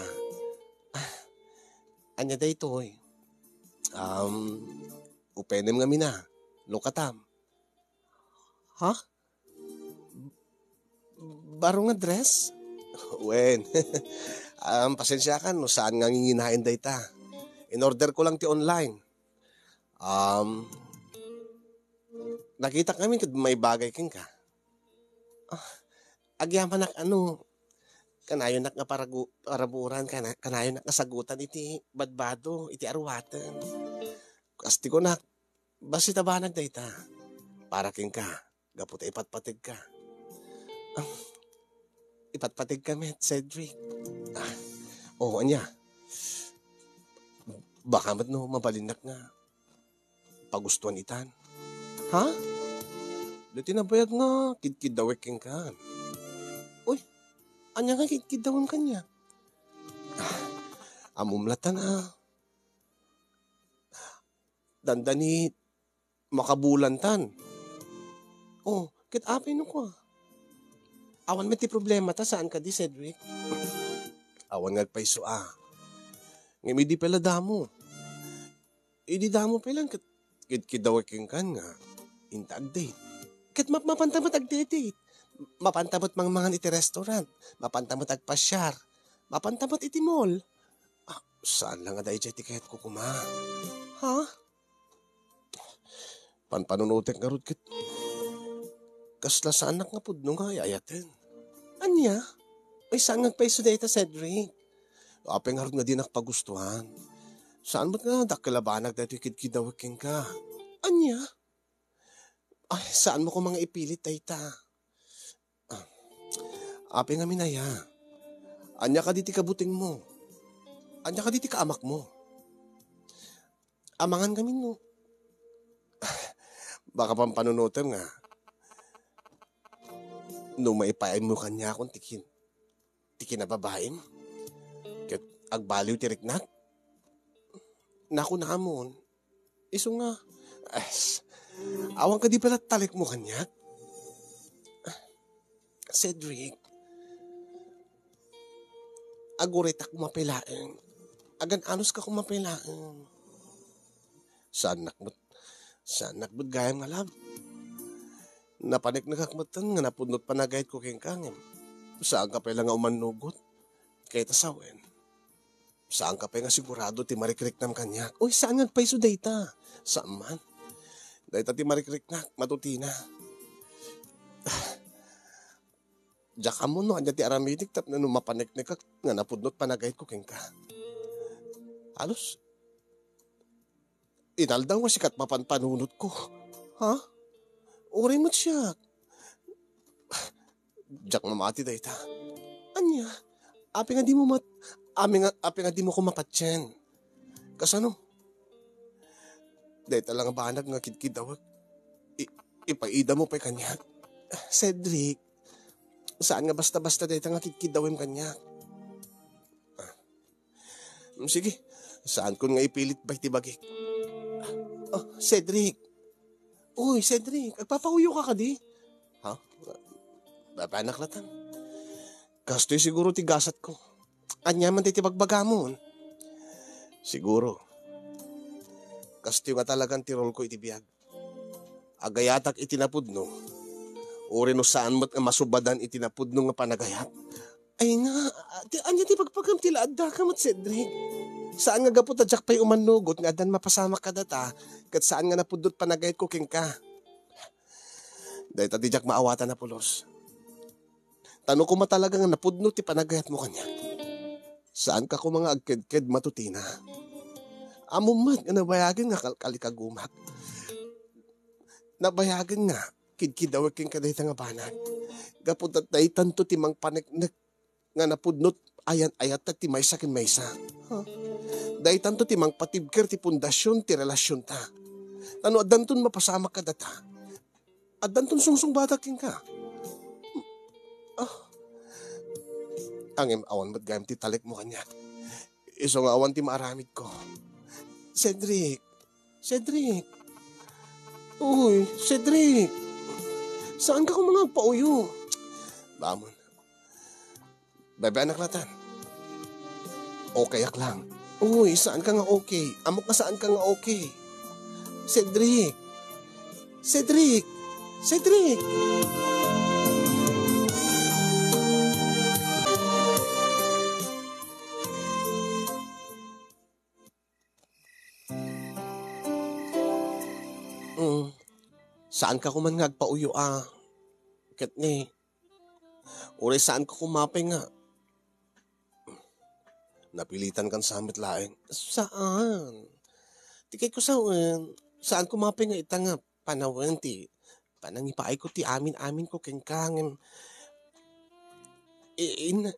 Ah, ania daytoy? Um, upenem ngamin a. Lukatam. Ha? Baro nga dress? Wen. Um, pasensiakan no saan nga nginginaen dayta. In-order ko lang ti online. Um, nakitak ngamin ket maibagay kenka. Ah, agyamanak ano, kanayonak nga paragu-, paraburan, kana-, kanayonak nga sagutan iti badbado, iti aruaten. Kas ti kunak, bassit a banag dayta. Para kenka, gapu ta ipatpategka. Ah, ipatpategka met, Cedric. Ah, oo, ania? Baka met no mabalinnak nga pagustuan itan. Ha? Daytoy nabayag nga kidkiddawek kenka. Uy, ania nga kidkiddawem kaniak? Ah, ammom latan a. Dandani makabulantan. Oh, ket apay no kua? Awan met ti problemata, saan kadi, Cedric? Awan nga agpayso a. Ngem idi pay la damo. Idi damo pay lang ket, ket kidawek kenka nga inta agdate. Ket map-, mapanta met agdate. Mapanta met mangmangan iti restaurant. Mapanta met agpasiar. Mapanta met iti mall. Ah, saan lang nga daydiay ti kayatko koma. Ha? Panpanunotek ngarud ket kasla saanak nga pudno nga ay-ayaten. Ania? Ay, saan nga agpayso dayta, Cedric? Apay ngarud nga dinak pagustuan. Saan met nga dakkel a banag daytoy kidkidawek kenka? Ania? Ay, saanmo koma nga ipilit dayta. Ah, apay ngamin aya? Ania kadi ti kabutengmo? Ania kadi ti kaamakmo? Amangan ngamin no. Baka panpanunotem nga no maipaaymo kaniakon ti kin-, ti kinababaim? Ket agbaliw ti riknak? Nakunamon. Isu nga, es, awan kadi pay la talekmo kaniak? Cedric, aguritak koma pay laeng. Agan-anuska koma pay laeng. Saannak met, saannak met gayam nga love. Napaneknekak metten nga napudno ti panagayatko kenka, ngem saanka pay la nga umannugot. Kayat a sawen, saanka pay nga sigurado ti marikriknam kaniak. Uy, saan nga agpayso dayta? Saan man. Dayta ti marikriknak, matutina. Diak ammo no ania ti aramidek tapno no mapaneknekak nga napudno ti panagayatko kenka. Halos inaldaw nga sika ti mapanpanunotko. Ha? Uray met siak. Diak mamati dayta. Ania? Apay nga dimo mat-, apay nga, apay nga dimo ko mapatien? Kasano? Dayta la nga banag nga kidkidawek. I-, ipaidamo pay kaniak. Cedric, saan nga basta-basta dayta nga kidkidawem kaniak. Ah. Mm, sige, saankon nga ipilit pay ti bagik. Oh, Cedric. Uy, Cedric, agpapauyoka kadi? Ha? Babanak latan. Kastoy siguro ti gasatko. Ania man ti bagbagamon? Siguro. Kastoy nga talagan ti rolko iti biag. Agayatak iti napudno. Uray no saan met nga masubadan iti napudno nga panagayat. Ay nga, ti, ania ti pagpagam ti la addaka met, Cedric? Saan nga gapu ta diak pay umannugot nga addan mapasamak kadata, ket saan nga napudno ti panagayatko kenka. Dayta ti diak maawatan a pulos. Ta no koma talaga nga napudno ti panagayatmo kaniak, saanka koma nga agkedked matutina. Ammom met nga nabayagen nga kalkalikagumak. Nabayagen nga kidkidawek kenka dayta nga banag. Gapu ta daytanto ti mangpaneknek nga napudno ti ayan-ayatta ti maysa ken maysa. Ha? Daytanto ti mangpatibker ti pundasion ti relasionta. Ta no addanton mapasamak kadata, addanton sungsungbatak kenka. Ah. Ngem awan met gayam ti talekmo kaniak. Isu nga awan ti maaramidko. Cedric! Cedric! Uy, Cedric! Saanka koma nga agpauyo? Bamon. Baybay-anak latta. Okay-ak lang. Uy, saanka nga okay? Ammok nga saanka nga okay. Cedric! Cedric! Cedric! Mm. Saanka koma nga agpauyo a. Ket ni, uray saanka koma pay nga napilitankan sa met laeng. Saan? Ti kayatko sawen, saan koma pay nga ita nga panawen ti panangipaayko ti amin-aminko kenka ngem i-, in-,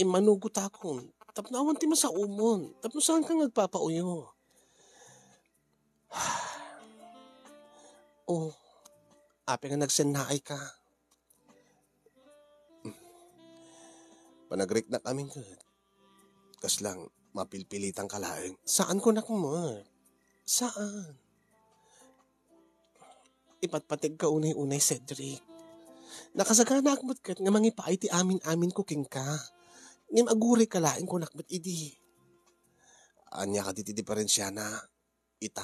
immanugotakon tapno awan ti masaomon tapno saanka nga agpapauyo. Oh, apay nga nagsennaayka? Panagriknak amin ket kasla mapilpilitanka laeng. Saan kunak met? Saan? Ipatpategka unay-unay, Cedric. Nakasaganaak met ket nga mangipaay ti amin-aminko kenka. Ngem agurayka laeng kunak met idi. Ania kadi ti diferensiana? Ita,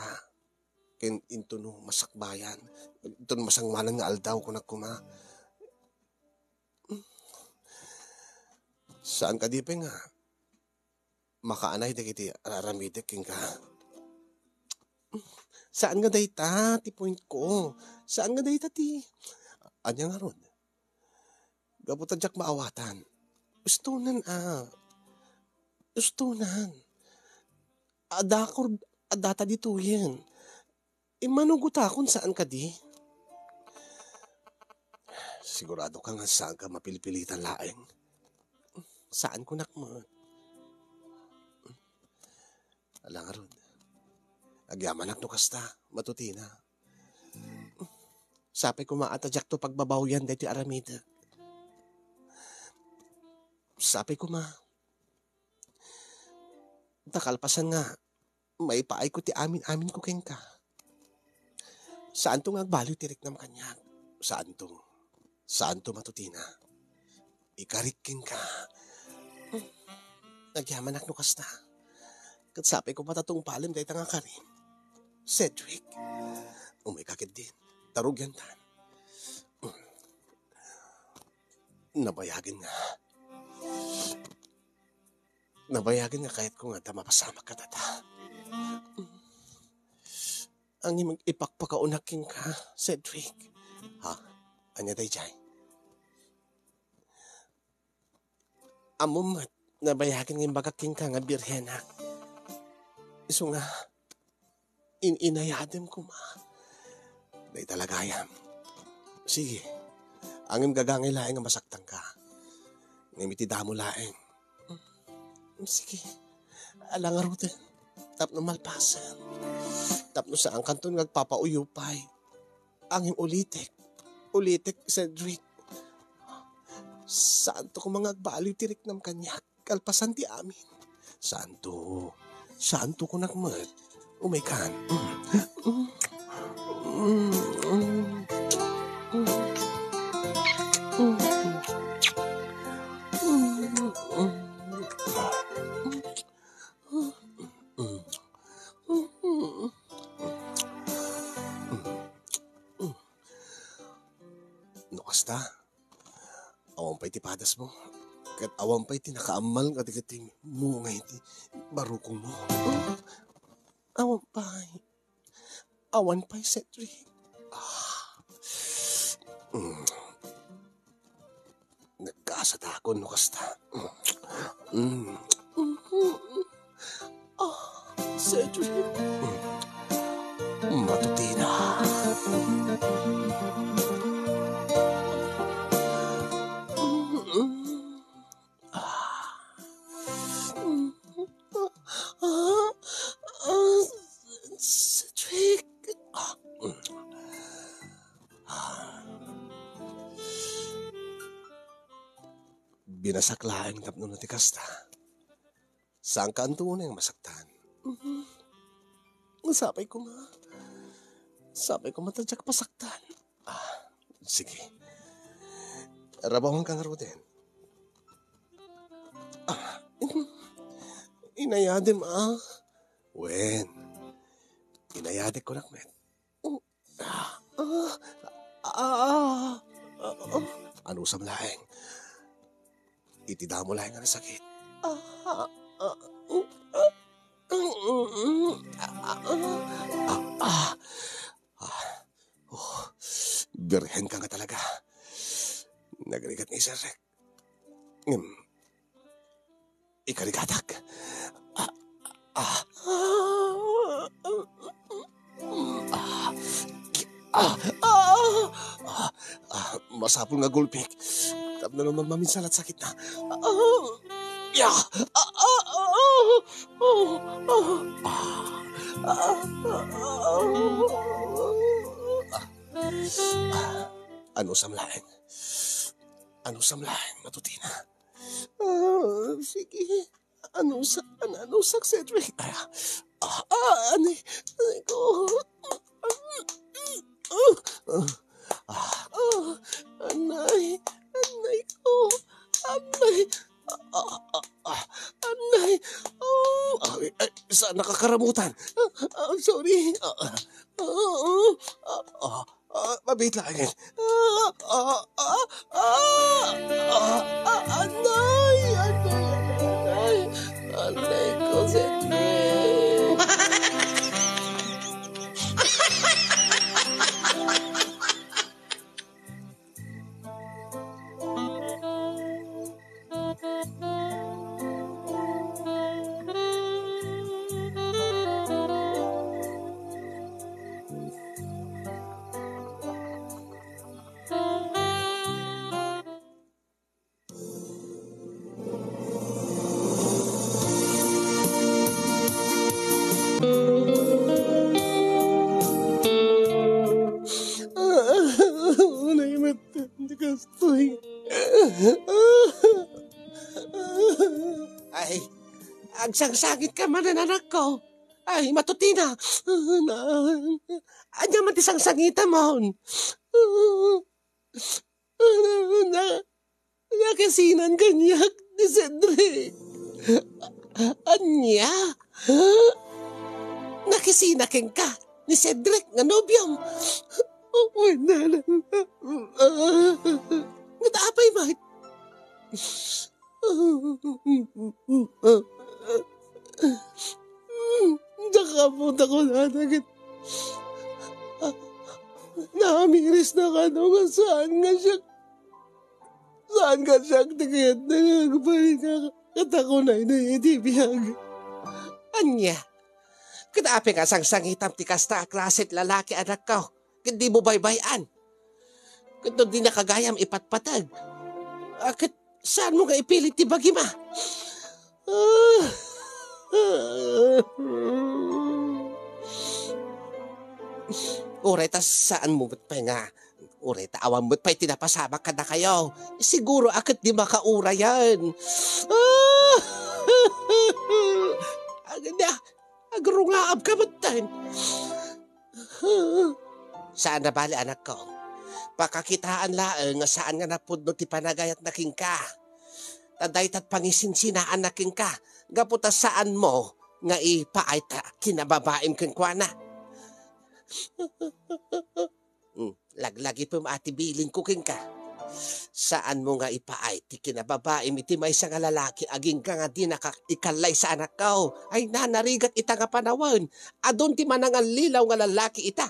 ken intono masakbayan, intono masangwanan nga aldaw, kunak koma. Saan kadi pay nga makaanay dagiti ar-aramidek kenka? Saan nga dayta ti point ko. Saan nga dayta ti, ania ngarud? Gapu ta diak maawatan. Ustonan a. Ustonan. Adda kur-, addata ditoyen. Immanugotakon, saan kadi? Sigurado ka nga saanka mapilpilitan laeng? Saan kunak met? Ala ngarud. Agyamanak no kasta, matutina. Sapay koma a ta diakto pagbabawyan daytoy aramidek. Sapay koma. Ta kalpasan nga, maipaayko ti amin-aminko kenka. Saanto nga agbaliw ti riknam kaniak. Saanto. Saanto matutina. Ikarik kenka. Agyamanak no kasta. Ket sapay koma ta tungpalem dayta nga karim. Cedric. Umayka ketdin. Ta rugiantan. Nabayagen nga. Nabayagen nga kayatko nga adda mapasamak kadata. Ngem ipakpakaunak kenka, Cedric. Ha? Ania daydiay? Ammom met, nabayagen nga imbagak kenka nga birhenak. Isu nga, in-inayadem koma. Dayta la gayam. Sige. Ngem gagangay laeng nga masaktanka. Ngem iti damo laeng. Sige. Ala ngaruden. Tapno malpasen. Tapno saankanton nga agpapauyo pay. Ngem ulitek. Ulitek, Cedric. Saanto koma nga agbaliw ti riknam kaniak. Kalpasan ti amin. Saanto. Saanto kunak met. Umaykan. No kasta, awan pay ti padasmo, ket awan pay ti nakaammal kadagiti mungay ti barukongmo. Awan pay. Awan pay, Cedric. Ah. Mm. Nagkasatakon no kasta. Mm. Ah, Cedric. Mm. Matutina. Mm. Ah. Binasak laeng tapno no ti kasta, saanka unay nga masaktan. Mhm. Sapay koma. Sapay koma ta diak pasaktan. Ah, sige. Rabawanka ngaruden. Ah, inayadem, ah. Wen, inayadek kunak met. Ah, ah, ah, ah, ah. Anusam laeng. Iti damo laeng nga nasakit. Ah, ah, ah, ah, ah, ah, ah, ah. Oh, birhen ka nga talaga. Nagrigat ni Sir Rick. Ngem, ikarigatak. Ah, ah, ah, ah, ah, ah, ah, masapul nga gulpik. Tapno no maminsan sakit na. Ah, ya. Ah, ah, ah, ah, ah, ah, ah, ah, ah, ah. Anusam laeng. Anusam laeng, Matutina. Ah, sige. Anusam, an-, anusak, Cedric. Ah, ah, ah, anay, anay ko. Ah, ah, ah, anay, anay ko. Anay. Ah, ah, ah, ah, anay. Oh, ay, ay, saan nakakaramutan? Ah, ah, sorry. Ah, ah, ah, ah, ah. Ah, mabit laeng. Ah, ah, ah, ah, ah, ah, anay, anay, anay, anay. Anay ko, Cedric. Unay met ti kastoy. Ay, agsangsangitka manen, anakko. Ay, Matutina. Na, ania man ti sangsangitamon? Na, nakisinan kaniak ni Cedric. Ania? Nakisina kenka ni Cedric nga nobiom? Wen, nanang. Ngata apay met? Diak ammo ta kunana ket naamirisna kano nga saan nga siak, saan nga siak ti kayatna nga agbalin nga katakunayna iti biag. Ania? Ket apay nga sangsangitam ti kasta a klase ti lalaki, anakko, ket dimo baybay-an? Ket no dinaka gayam ipatpateg, a, ket saanmo nga ipilit ti bagim, a? Uray ta saanmo met pay nga, uray ta awan met pay ti napasamak kadakayo, siguro a ket di makaurayan. Agda, agrungaabka metten. Saan a bale, anakko. Pakakitaan laeng nga saan nga napudno ti panagayatna kenka. Ta dayta ti pangisinsinaan na kenka, gapu ta saanmo nga ipaay ta kinababaim kenkuana. Hmm, laglagipem a ti bilinko kenka. Saanmo nga ipaay ti kinababaim iti maysa nga lalaki agingga nga dinaka ikallaysa, anakko. Ay, nanarigat ita nga panawen. Adun ti manangallilaw nga lalaki ita.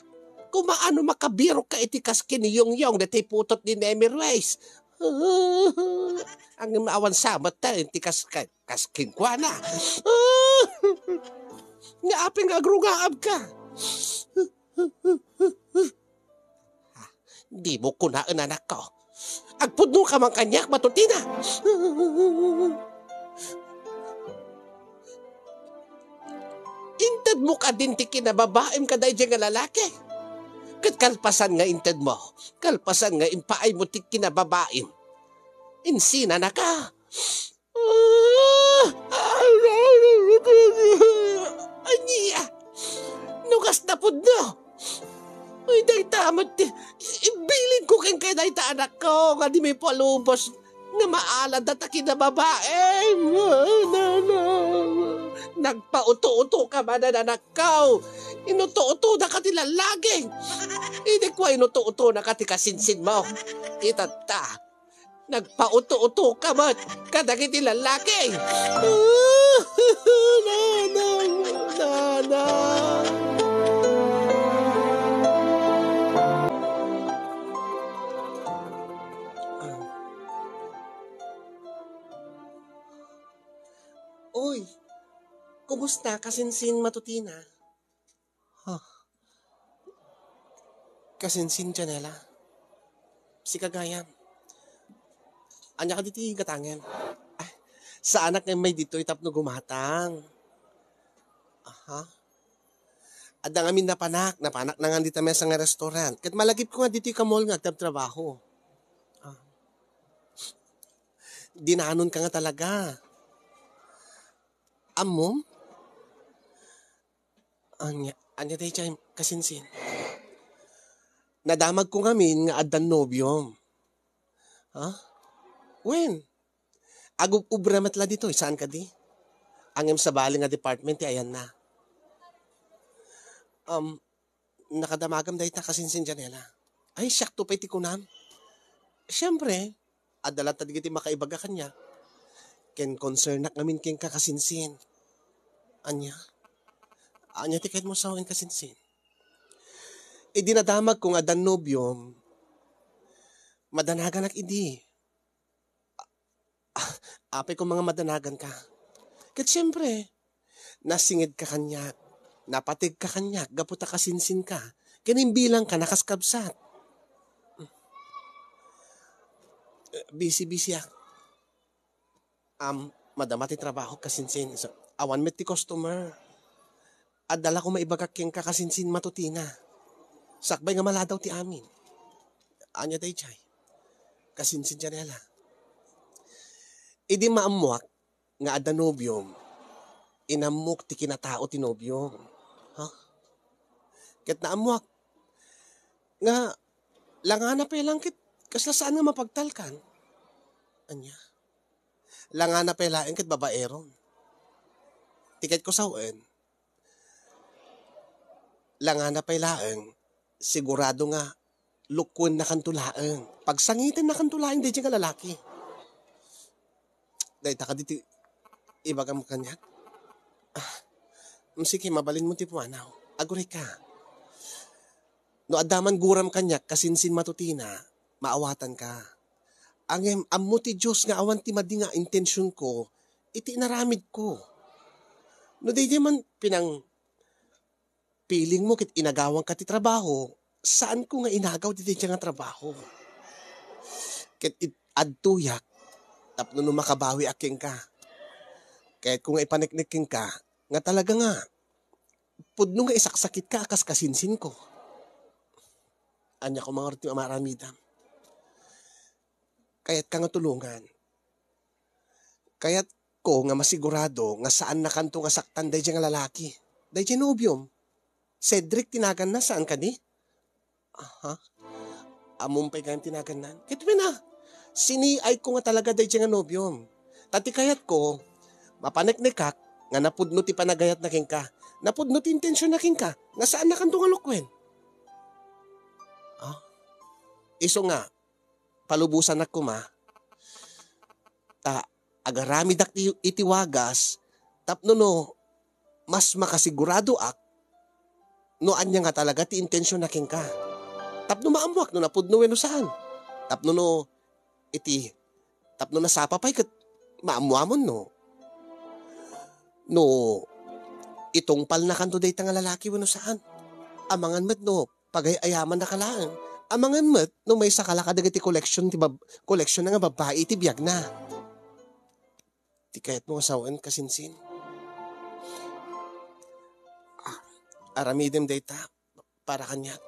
Kumaano makabirokka iti kas ken ni Yongyong daytoy putot ni Nemi Ruiz? Ngem awan sa met ti kas, kas kenkuana. Nga apay nga agrungaabka? Dimo kunaen, anakko. Agpudnoka man kaniak, Matutina. Intedmo kadin ti kinababaim kadaydiay nga lalaki? Ket kalpasan nga intedmo, kalpasan nga impaaymo ti kinababaim, insinanaka. Ania? No kasta pudno? Ay, dayta met ti, ibilin ko kenka dayta anakko, nga di may palubos nga maalada ta kinababaem. Nagpauto-uto ka manen, anakko. Inuto-uto na ka ti lalaki. Idi ko inuto-uto na ka ti kasinsin mo. Itatta. Nagpauto-uto ka met kadagiti lalaki. Nanang, nanang. Uy, kumusta, kasinsin matutina? Huh. Kasinsin, Janela. Sika gayam. Ania kadi ti gatangem? Ah, saanak nga immay ditoy tapno gumatang. Aha. Adda ngamin napanak, napanak na nga dita mesa nga restaurant. Ket malagip ko nga ditoy ka mall nga agtabtrabaho. Ah. Dinanon ka nga talaga. Ammom? Ania, ania daydiay, kasinsin? Nadamag ko ngamin nga addan nobiom. Ha? Wen? Agub-ubra met la ditoy, saan kadi? Ngem sabali nga department ti ayanna. Um, nakadamagam dayta, kasinsin, Janela. Ay, siakto pay ti kunam. Siyempre, adda latta dagiti makaibaga kaniak. Ken concernnak ngamin kenka, kasinsin. Ania? Ania ti kayatmo sawen, kasinsin? Idi nadamag ko nga addan nobiom, madanaganak idi. Ah, apay ko nga madanagan ka. Ket siyempre, nasinged ka kaniak, napateg ka kaniak, gapu ta kasinsin ka, ken imbilang ka na kas kabsat. Eh, busy-busy ak. Am, madama ti trabaho, kasinsin. So, awan met ti customer. Adda la ko maibagak kenka, kasinsin, matutina. Sakbay nga maladaw ti amin. Ania daydiay? Kasinsin, Janela. Idi maammuak nga adda nobiom, inammok ti kinatao ti nobiom. Ha? Ket naammuak nga langana pay lang ket kasla saan nga mapagtalkan. Ania? Langana pay laeng ket babaeron. Ti kayatko sawen, langana pay laeng, sigurado nga lukuennakanto laeng. Pagsangitennakanto laeng daydiay nga lalaki. Dayta kadi ti ibagam kaniak? Ah, sige, mabalinmo ti pumanaw. Aguray ka. No adda man guram kaniak, kasinsin matutina, maawatanka. Ngem ammo ti Dios nga awan ti madi nga intensionko iti inaramidko. No daydiay man pinang-, pilingmo ket inagawanka ti trabaho, saanko nga inagaw daydiay nga trabaho. Ket it-, adtoyak tapno no makabawiak kenka. Kayatko nga ipaneknek kenka nga talaga nga pudno nga isaksakitka a kas kasinsinko. Ania koma ngarud ti maaramidam? Kayatka nga tulongan. Kayatko nga masigurado nga saannakanto nga saktan daydiay nga lalaki. Daydiay nobiom. Cedric ti naganna, saan kadi? Aha. Ammom pay gayam ti nagannan? Ket wen a, siniayko nga talaga daydiay nga nobiom. Ta ti kayatko, mapaneknekak nga napudno ti panagayatna kenka. Napudno ti intensionna kenka. Nga saannakanto nga lukuen. Ah? Isu nga, palubosanak koma, ta agaramidak ti, iti wagas, tapno no, mas makasiguradoak no ania nga talaga ti intensionna kenka. Tapno maammoak no napudno wenno saan. Tapno no, iti, tapno nasapa pay ket maammoamon no, no itungpalnakanto dayta nga lalaki wenno saan. Amangan met no pagay-ayamannaka laeng. Amangan met no maysaka la kadagiti koleksion ti bab-, koleksion nga babbai iti biagna. Ti kayatmo nga sawen, kasinsin? Ah, aramidem dayta para kaniak.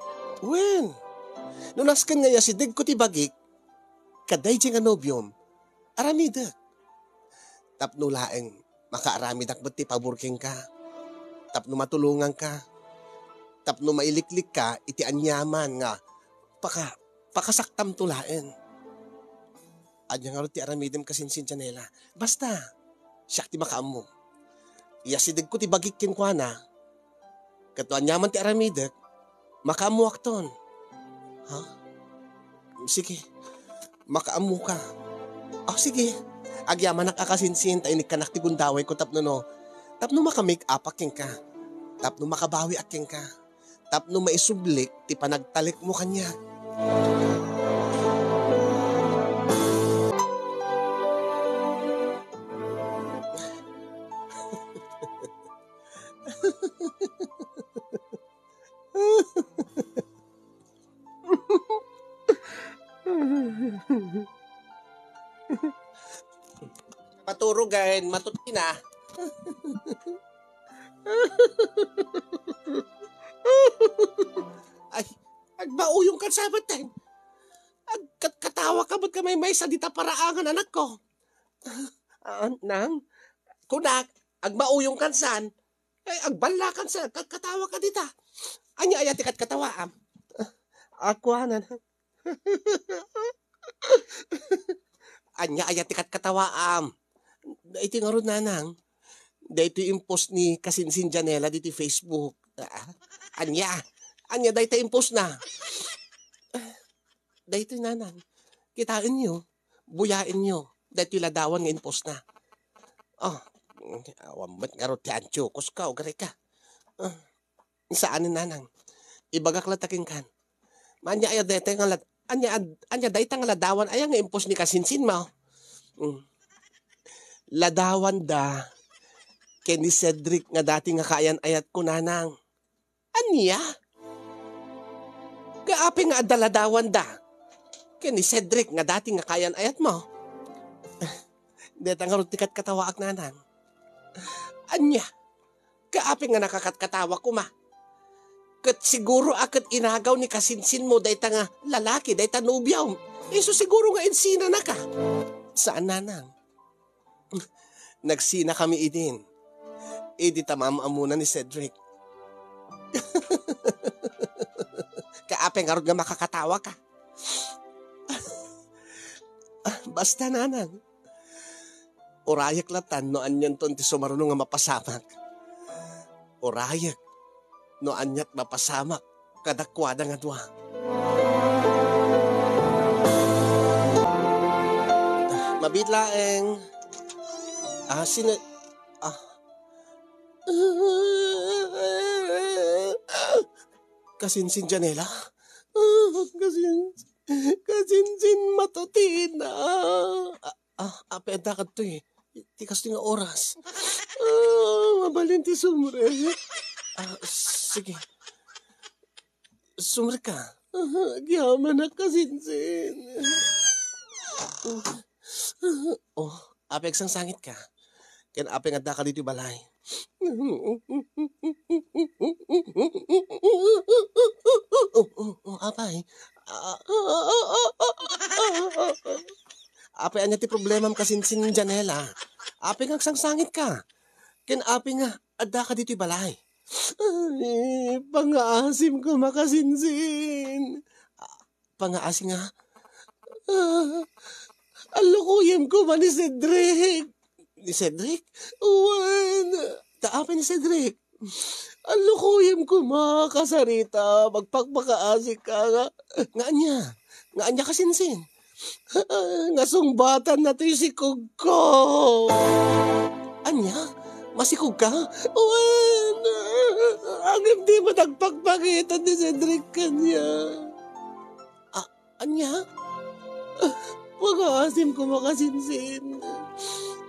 Wen, no nasken nga iasidegko ti bagik kadaydiay nga nobiom, aramidek. tapno laeng makaaramidak met ti pabor kenka, tapno matulonganka, tapno mailiklikka iti aniaman nga paka-, pakasaktamto laeng. Ania ngarud ti aramidem, kasinsin, Janela? Basta, siak ti makaammo. Iyasidegko ti bagik kenkuana, ket no aniaman ti aramidek, makaammoakton. Ha? Sige, makaammoka. Ah, sige. Agyamanak a, kasinsin, ta inikkanak ti gundawayko tapno no, tapno maka-make-upak kenka. Tapno makabawiak kenka. Tapno maisublik ti panagtalekmo kaniak. Maturogen, matutina. Ay, agmauyongkan sa batten. Agkatkatawaka met ka maymaysa dita paraangan, anakko. Ah, nang, kunak, agmauyongkan san. Ay, agballakan sa, katkatawaka dita. Ania aya ti katkatawaam? Akuanan. Ania aya ti katkatawaam? Iti ngarud, nanang, daytoy impost ni kasinsin Janela diti Facebook. Ah, ania? Ania dayta impostna? Daytoy, nanang. Kitaenyo, buyaenyo. Daytoy ladawan nga impostna. Oh, awan met ngarud ti antiokos ka, ugarika. Ah, saanen, nanang. Ibagak latta kenkan. Ania aya dayta nga lad-, ania ad-, ania dayta nga ladawan aya nga impost ni kasinsinmo? Mm. Ladawanda ken ni Cedric nga dati nga kaayan-ayatko, nanang. Ania? Kaapay nga adda ladawanda ken ni Cedric nga dati nga kaayan-ayatmo? Dayta ngarud ti katkatawaak, nanang. Ania? Kaapay nga nakakatkatawa koma? Ket siguro a ket inagaw ni kasinsinmo dayta nga lalaki, dayta nobiom. Isu siguro nga insinanaka. Saan, nanang. Nagsinakami idin. Idi ta maam-ammona ni Cedric. Kaapay ngarud nga makakatawaka? Basta, nanang. Urayek latan no anianton ti sumaruno nga mapasamak. Urayek no aniat mapasamak kadakuada nga dua. Mabiit laeng. Ah, sino? Ah. Kasinsin, Janela? Ah, kasin-, kasinsin, matutina. Ah, ah, apay adda kadtoy? Ti kastoy nga oras. Ah, mabalin ti sumrek. Ah, sige. Sumrek ka. Ah, agyamanak, kasinsin. Oh, apay agsangsangit ka? Ken apay nga adda ka ditoy balay? Oh, oh, oh, apay. Ah, apay, ania ti problemam, kasinsin, Janela? Apay nga agsangsangit ka? Ken apay nga adda ka ditoy balay? Ay, pangaasim koma, kasinsin. Pangaasi nga? Ah, allukoyem koma ni Cedric. Ni Cedric? Wen, ta apay ni Cedric? Allukoyem koma, kasarita, magpakpakaasi ka nga. Nga ania? Nga ania, kasinsin? Nga sungbatanna toy sikogko. Ania? Masikog ka? Wen, ngem di met agpakpakita ni Cedric kaniak. Ah, ania? Pangaasim koma, kasinsin.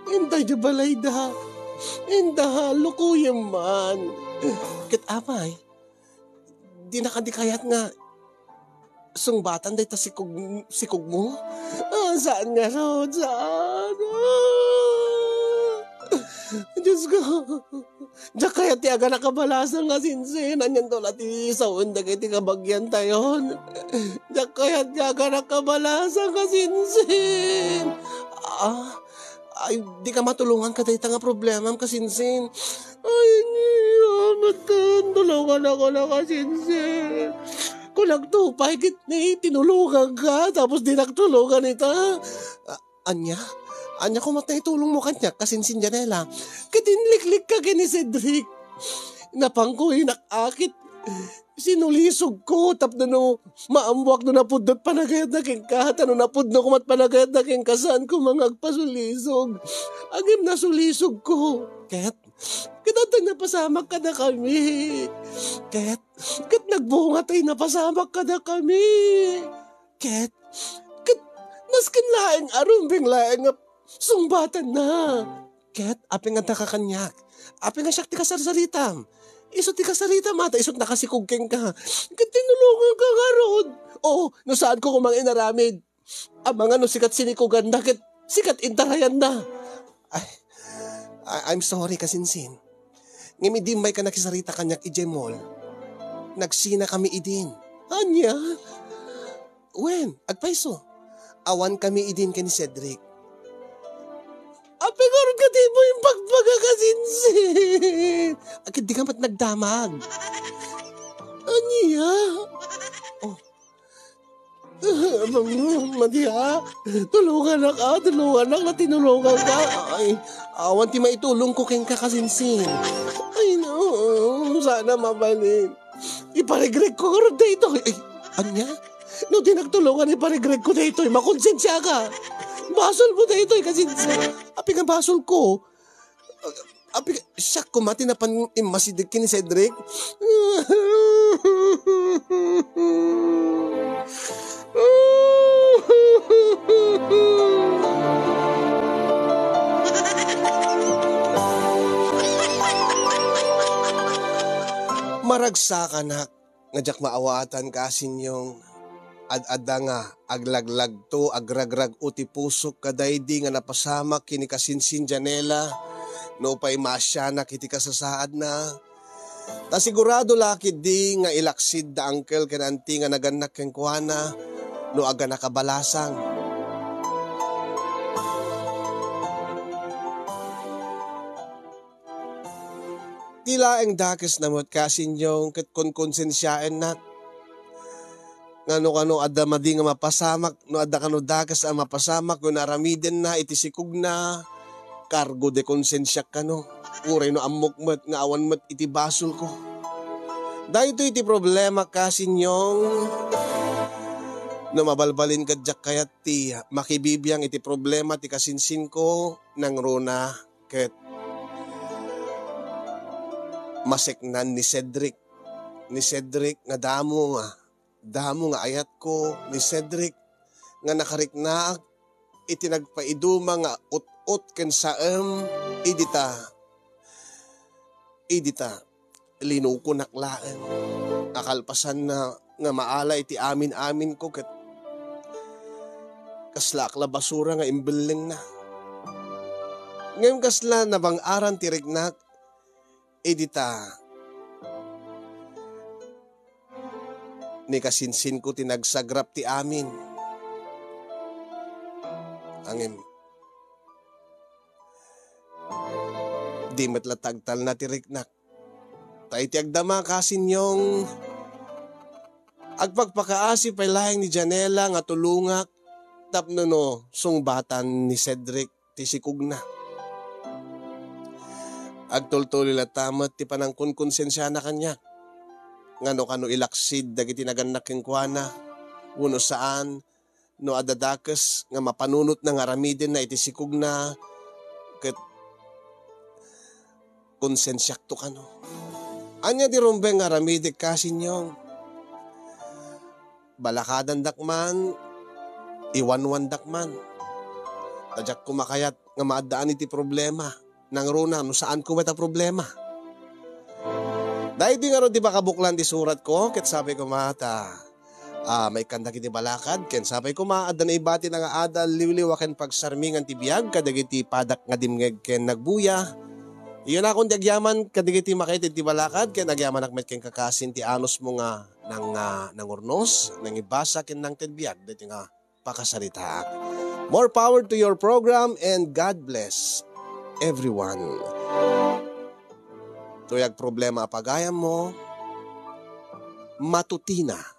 Inta idiay balayda. Inta, allukoyem man. Ket apay, dina kadi kayat nga sungbatan dayta sikog-, sikogmo? Ah, saan ngarud, saan? Ah! Diosko, diak kayat ti aganakabalasang, kasinsin. Anianto la ti sawen dagiti kabagiantayon? Diak kayat nga aganakabalasang, kasinsin. Ah, Ay, dika matulongan kadayta nga problemam, kasinsin. Ay, amet, tulonganakon a, kasinsin. Kunakto pay ket ni tinulonganka, tapos dinak tulongan ita. A-, ania? Ania koma ti itulongmo kaniak, kasinsin, Janela? Ket inliklikka ken ni Cedric. Napangko inak-akit. Sinulisogko tapno no maammoak no napudno ti panagayatna kenka, ta no napudno koma ti panagayatna kenka, saan koma nga agpasulisog. Ngem nasulisogko. Ket, ket adda napasamak kadakami. Ket, ket nagbunga ti napasamak kadakami. Ket, ket, nasken laeng a rumbeng laeng nga sungbatanna. Ket, apay nga adda ka kaniak? Apay nga siak ti kasarsaritam? Isu ti kasaritam, ta isu ti nakasikog kenka. Ket tinulonganka ngarud. Oo, no saanko koma nga inaramid. Amangan no sika ti sinikuganna, ket sika ti intarayanna. Ay, I-, I'm sorry, kasinsin. Ngem idi immayka nakisarita kaniak idiay mall, nagsinakami idin. Ania? Wen, agpayso. Awankami idin ken ni Cedric. Apay ngarud nga dimo impagbaga, kasinsin? Ket dika met nagdamag. Ania? Oh. Madi, a. Tulonganak, a. Tulonganak, natinulonganka. Ay, awan ti maitulongko kenka, kasinsin. Ay, no. Sana mabalin. Iparigregko ngarud daytoy. Ay, ania? No dinak tulongan, iparigregko daytoy. Makonsensiaka. Basolmo daytoy, kasinsin. Apay nga basolko? Apay, siak koma ti napan immasideg ken ni Cedric. Maragsakanak nga diak maawatan, kasinyong, ad-adda nga aglaglagto, agragrag-o ti pusok kadaydi nga napasamak ken ni kasinsin Janela, nupay maasianak iti kasasaadna. Ta sigurado la ketdi nga ilaksid da uncle ken auntie nga nagannak kenkuana no agana kabalasang. Ti laeng dakesna met, kasinyong, ket konkonsensiaennak. Nga no kano adda madi nga mapasamak, no adda kano dakes a mapasamak wenno aramidenna iti sikogna, cargo de concienciak kano. Uray no ammok met nga awan met iti basolko. Daytoy ti problema, kasinyong. No mabalbalin ket diak kayat ti makibibiang iti problema ti kasinsinko, nangruna ket maseknan ni Cedric, ni Cedric nga damo nga, damo nga ayatko, ni Cedric nga nakariknaak iti nagpaiduma nga ut-ot ken saem, idi ta, idi ta linukonak laeng. A kalpasanna nga maala iti amin-aminko ket kaslaak la basura nga imbellengna. Ngem kasla nabang-aran ti riknak, idi ta ni kasinsinko ti nagsagrap ti amin. Ngem di met la tagtalna ti riknak. Ta iti agdama, kasinyong, agpakpakaasi pay laeng ni Janela nga tulongak tapno no sungbatan ni Cedric ti sikogna. Agtultuloy latta met ti panangkonkonsensiana kaniak nga no kano ilaksid dagiti nagannak kenkuana wenno saan, no adda dakes nga mapanunotna nga aramidenna iti sikogna, ket konsensiakto kano. Ania ti rumbeng nga aramidek, kasinyong? Balakadandak man, iwanwandak man. Ta diak koma kayat nga maaddaan iti problema. Nangruna no saanko met a problema. Daydi ngarud ti pakabuklan ti suratko, ket sapay koma ta, ah, maikkan dagiti balakad, ken sapay koma, adda naibatina nga adal, liwliwa ken pagsarmingan ti biag kadagiti padak nga dimngeg ken nagbuya. Iyanakon ti agyaman kadagiti makaitid ti balakad, ken agyamanak met ken kakasin ti anusmo nga nang-, ah, nangurnos, nangibasa, ken nangted biag daytoy nga pakasaritaak. More power to your program and God bless everyone. Toy agproblema a pagayammo, matutina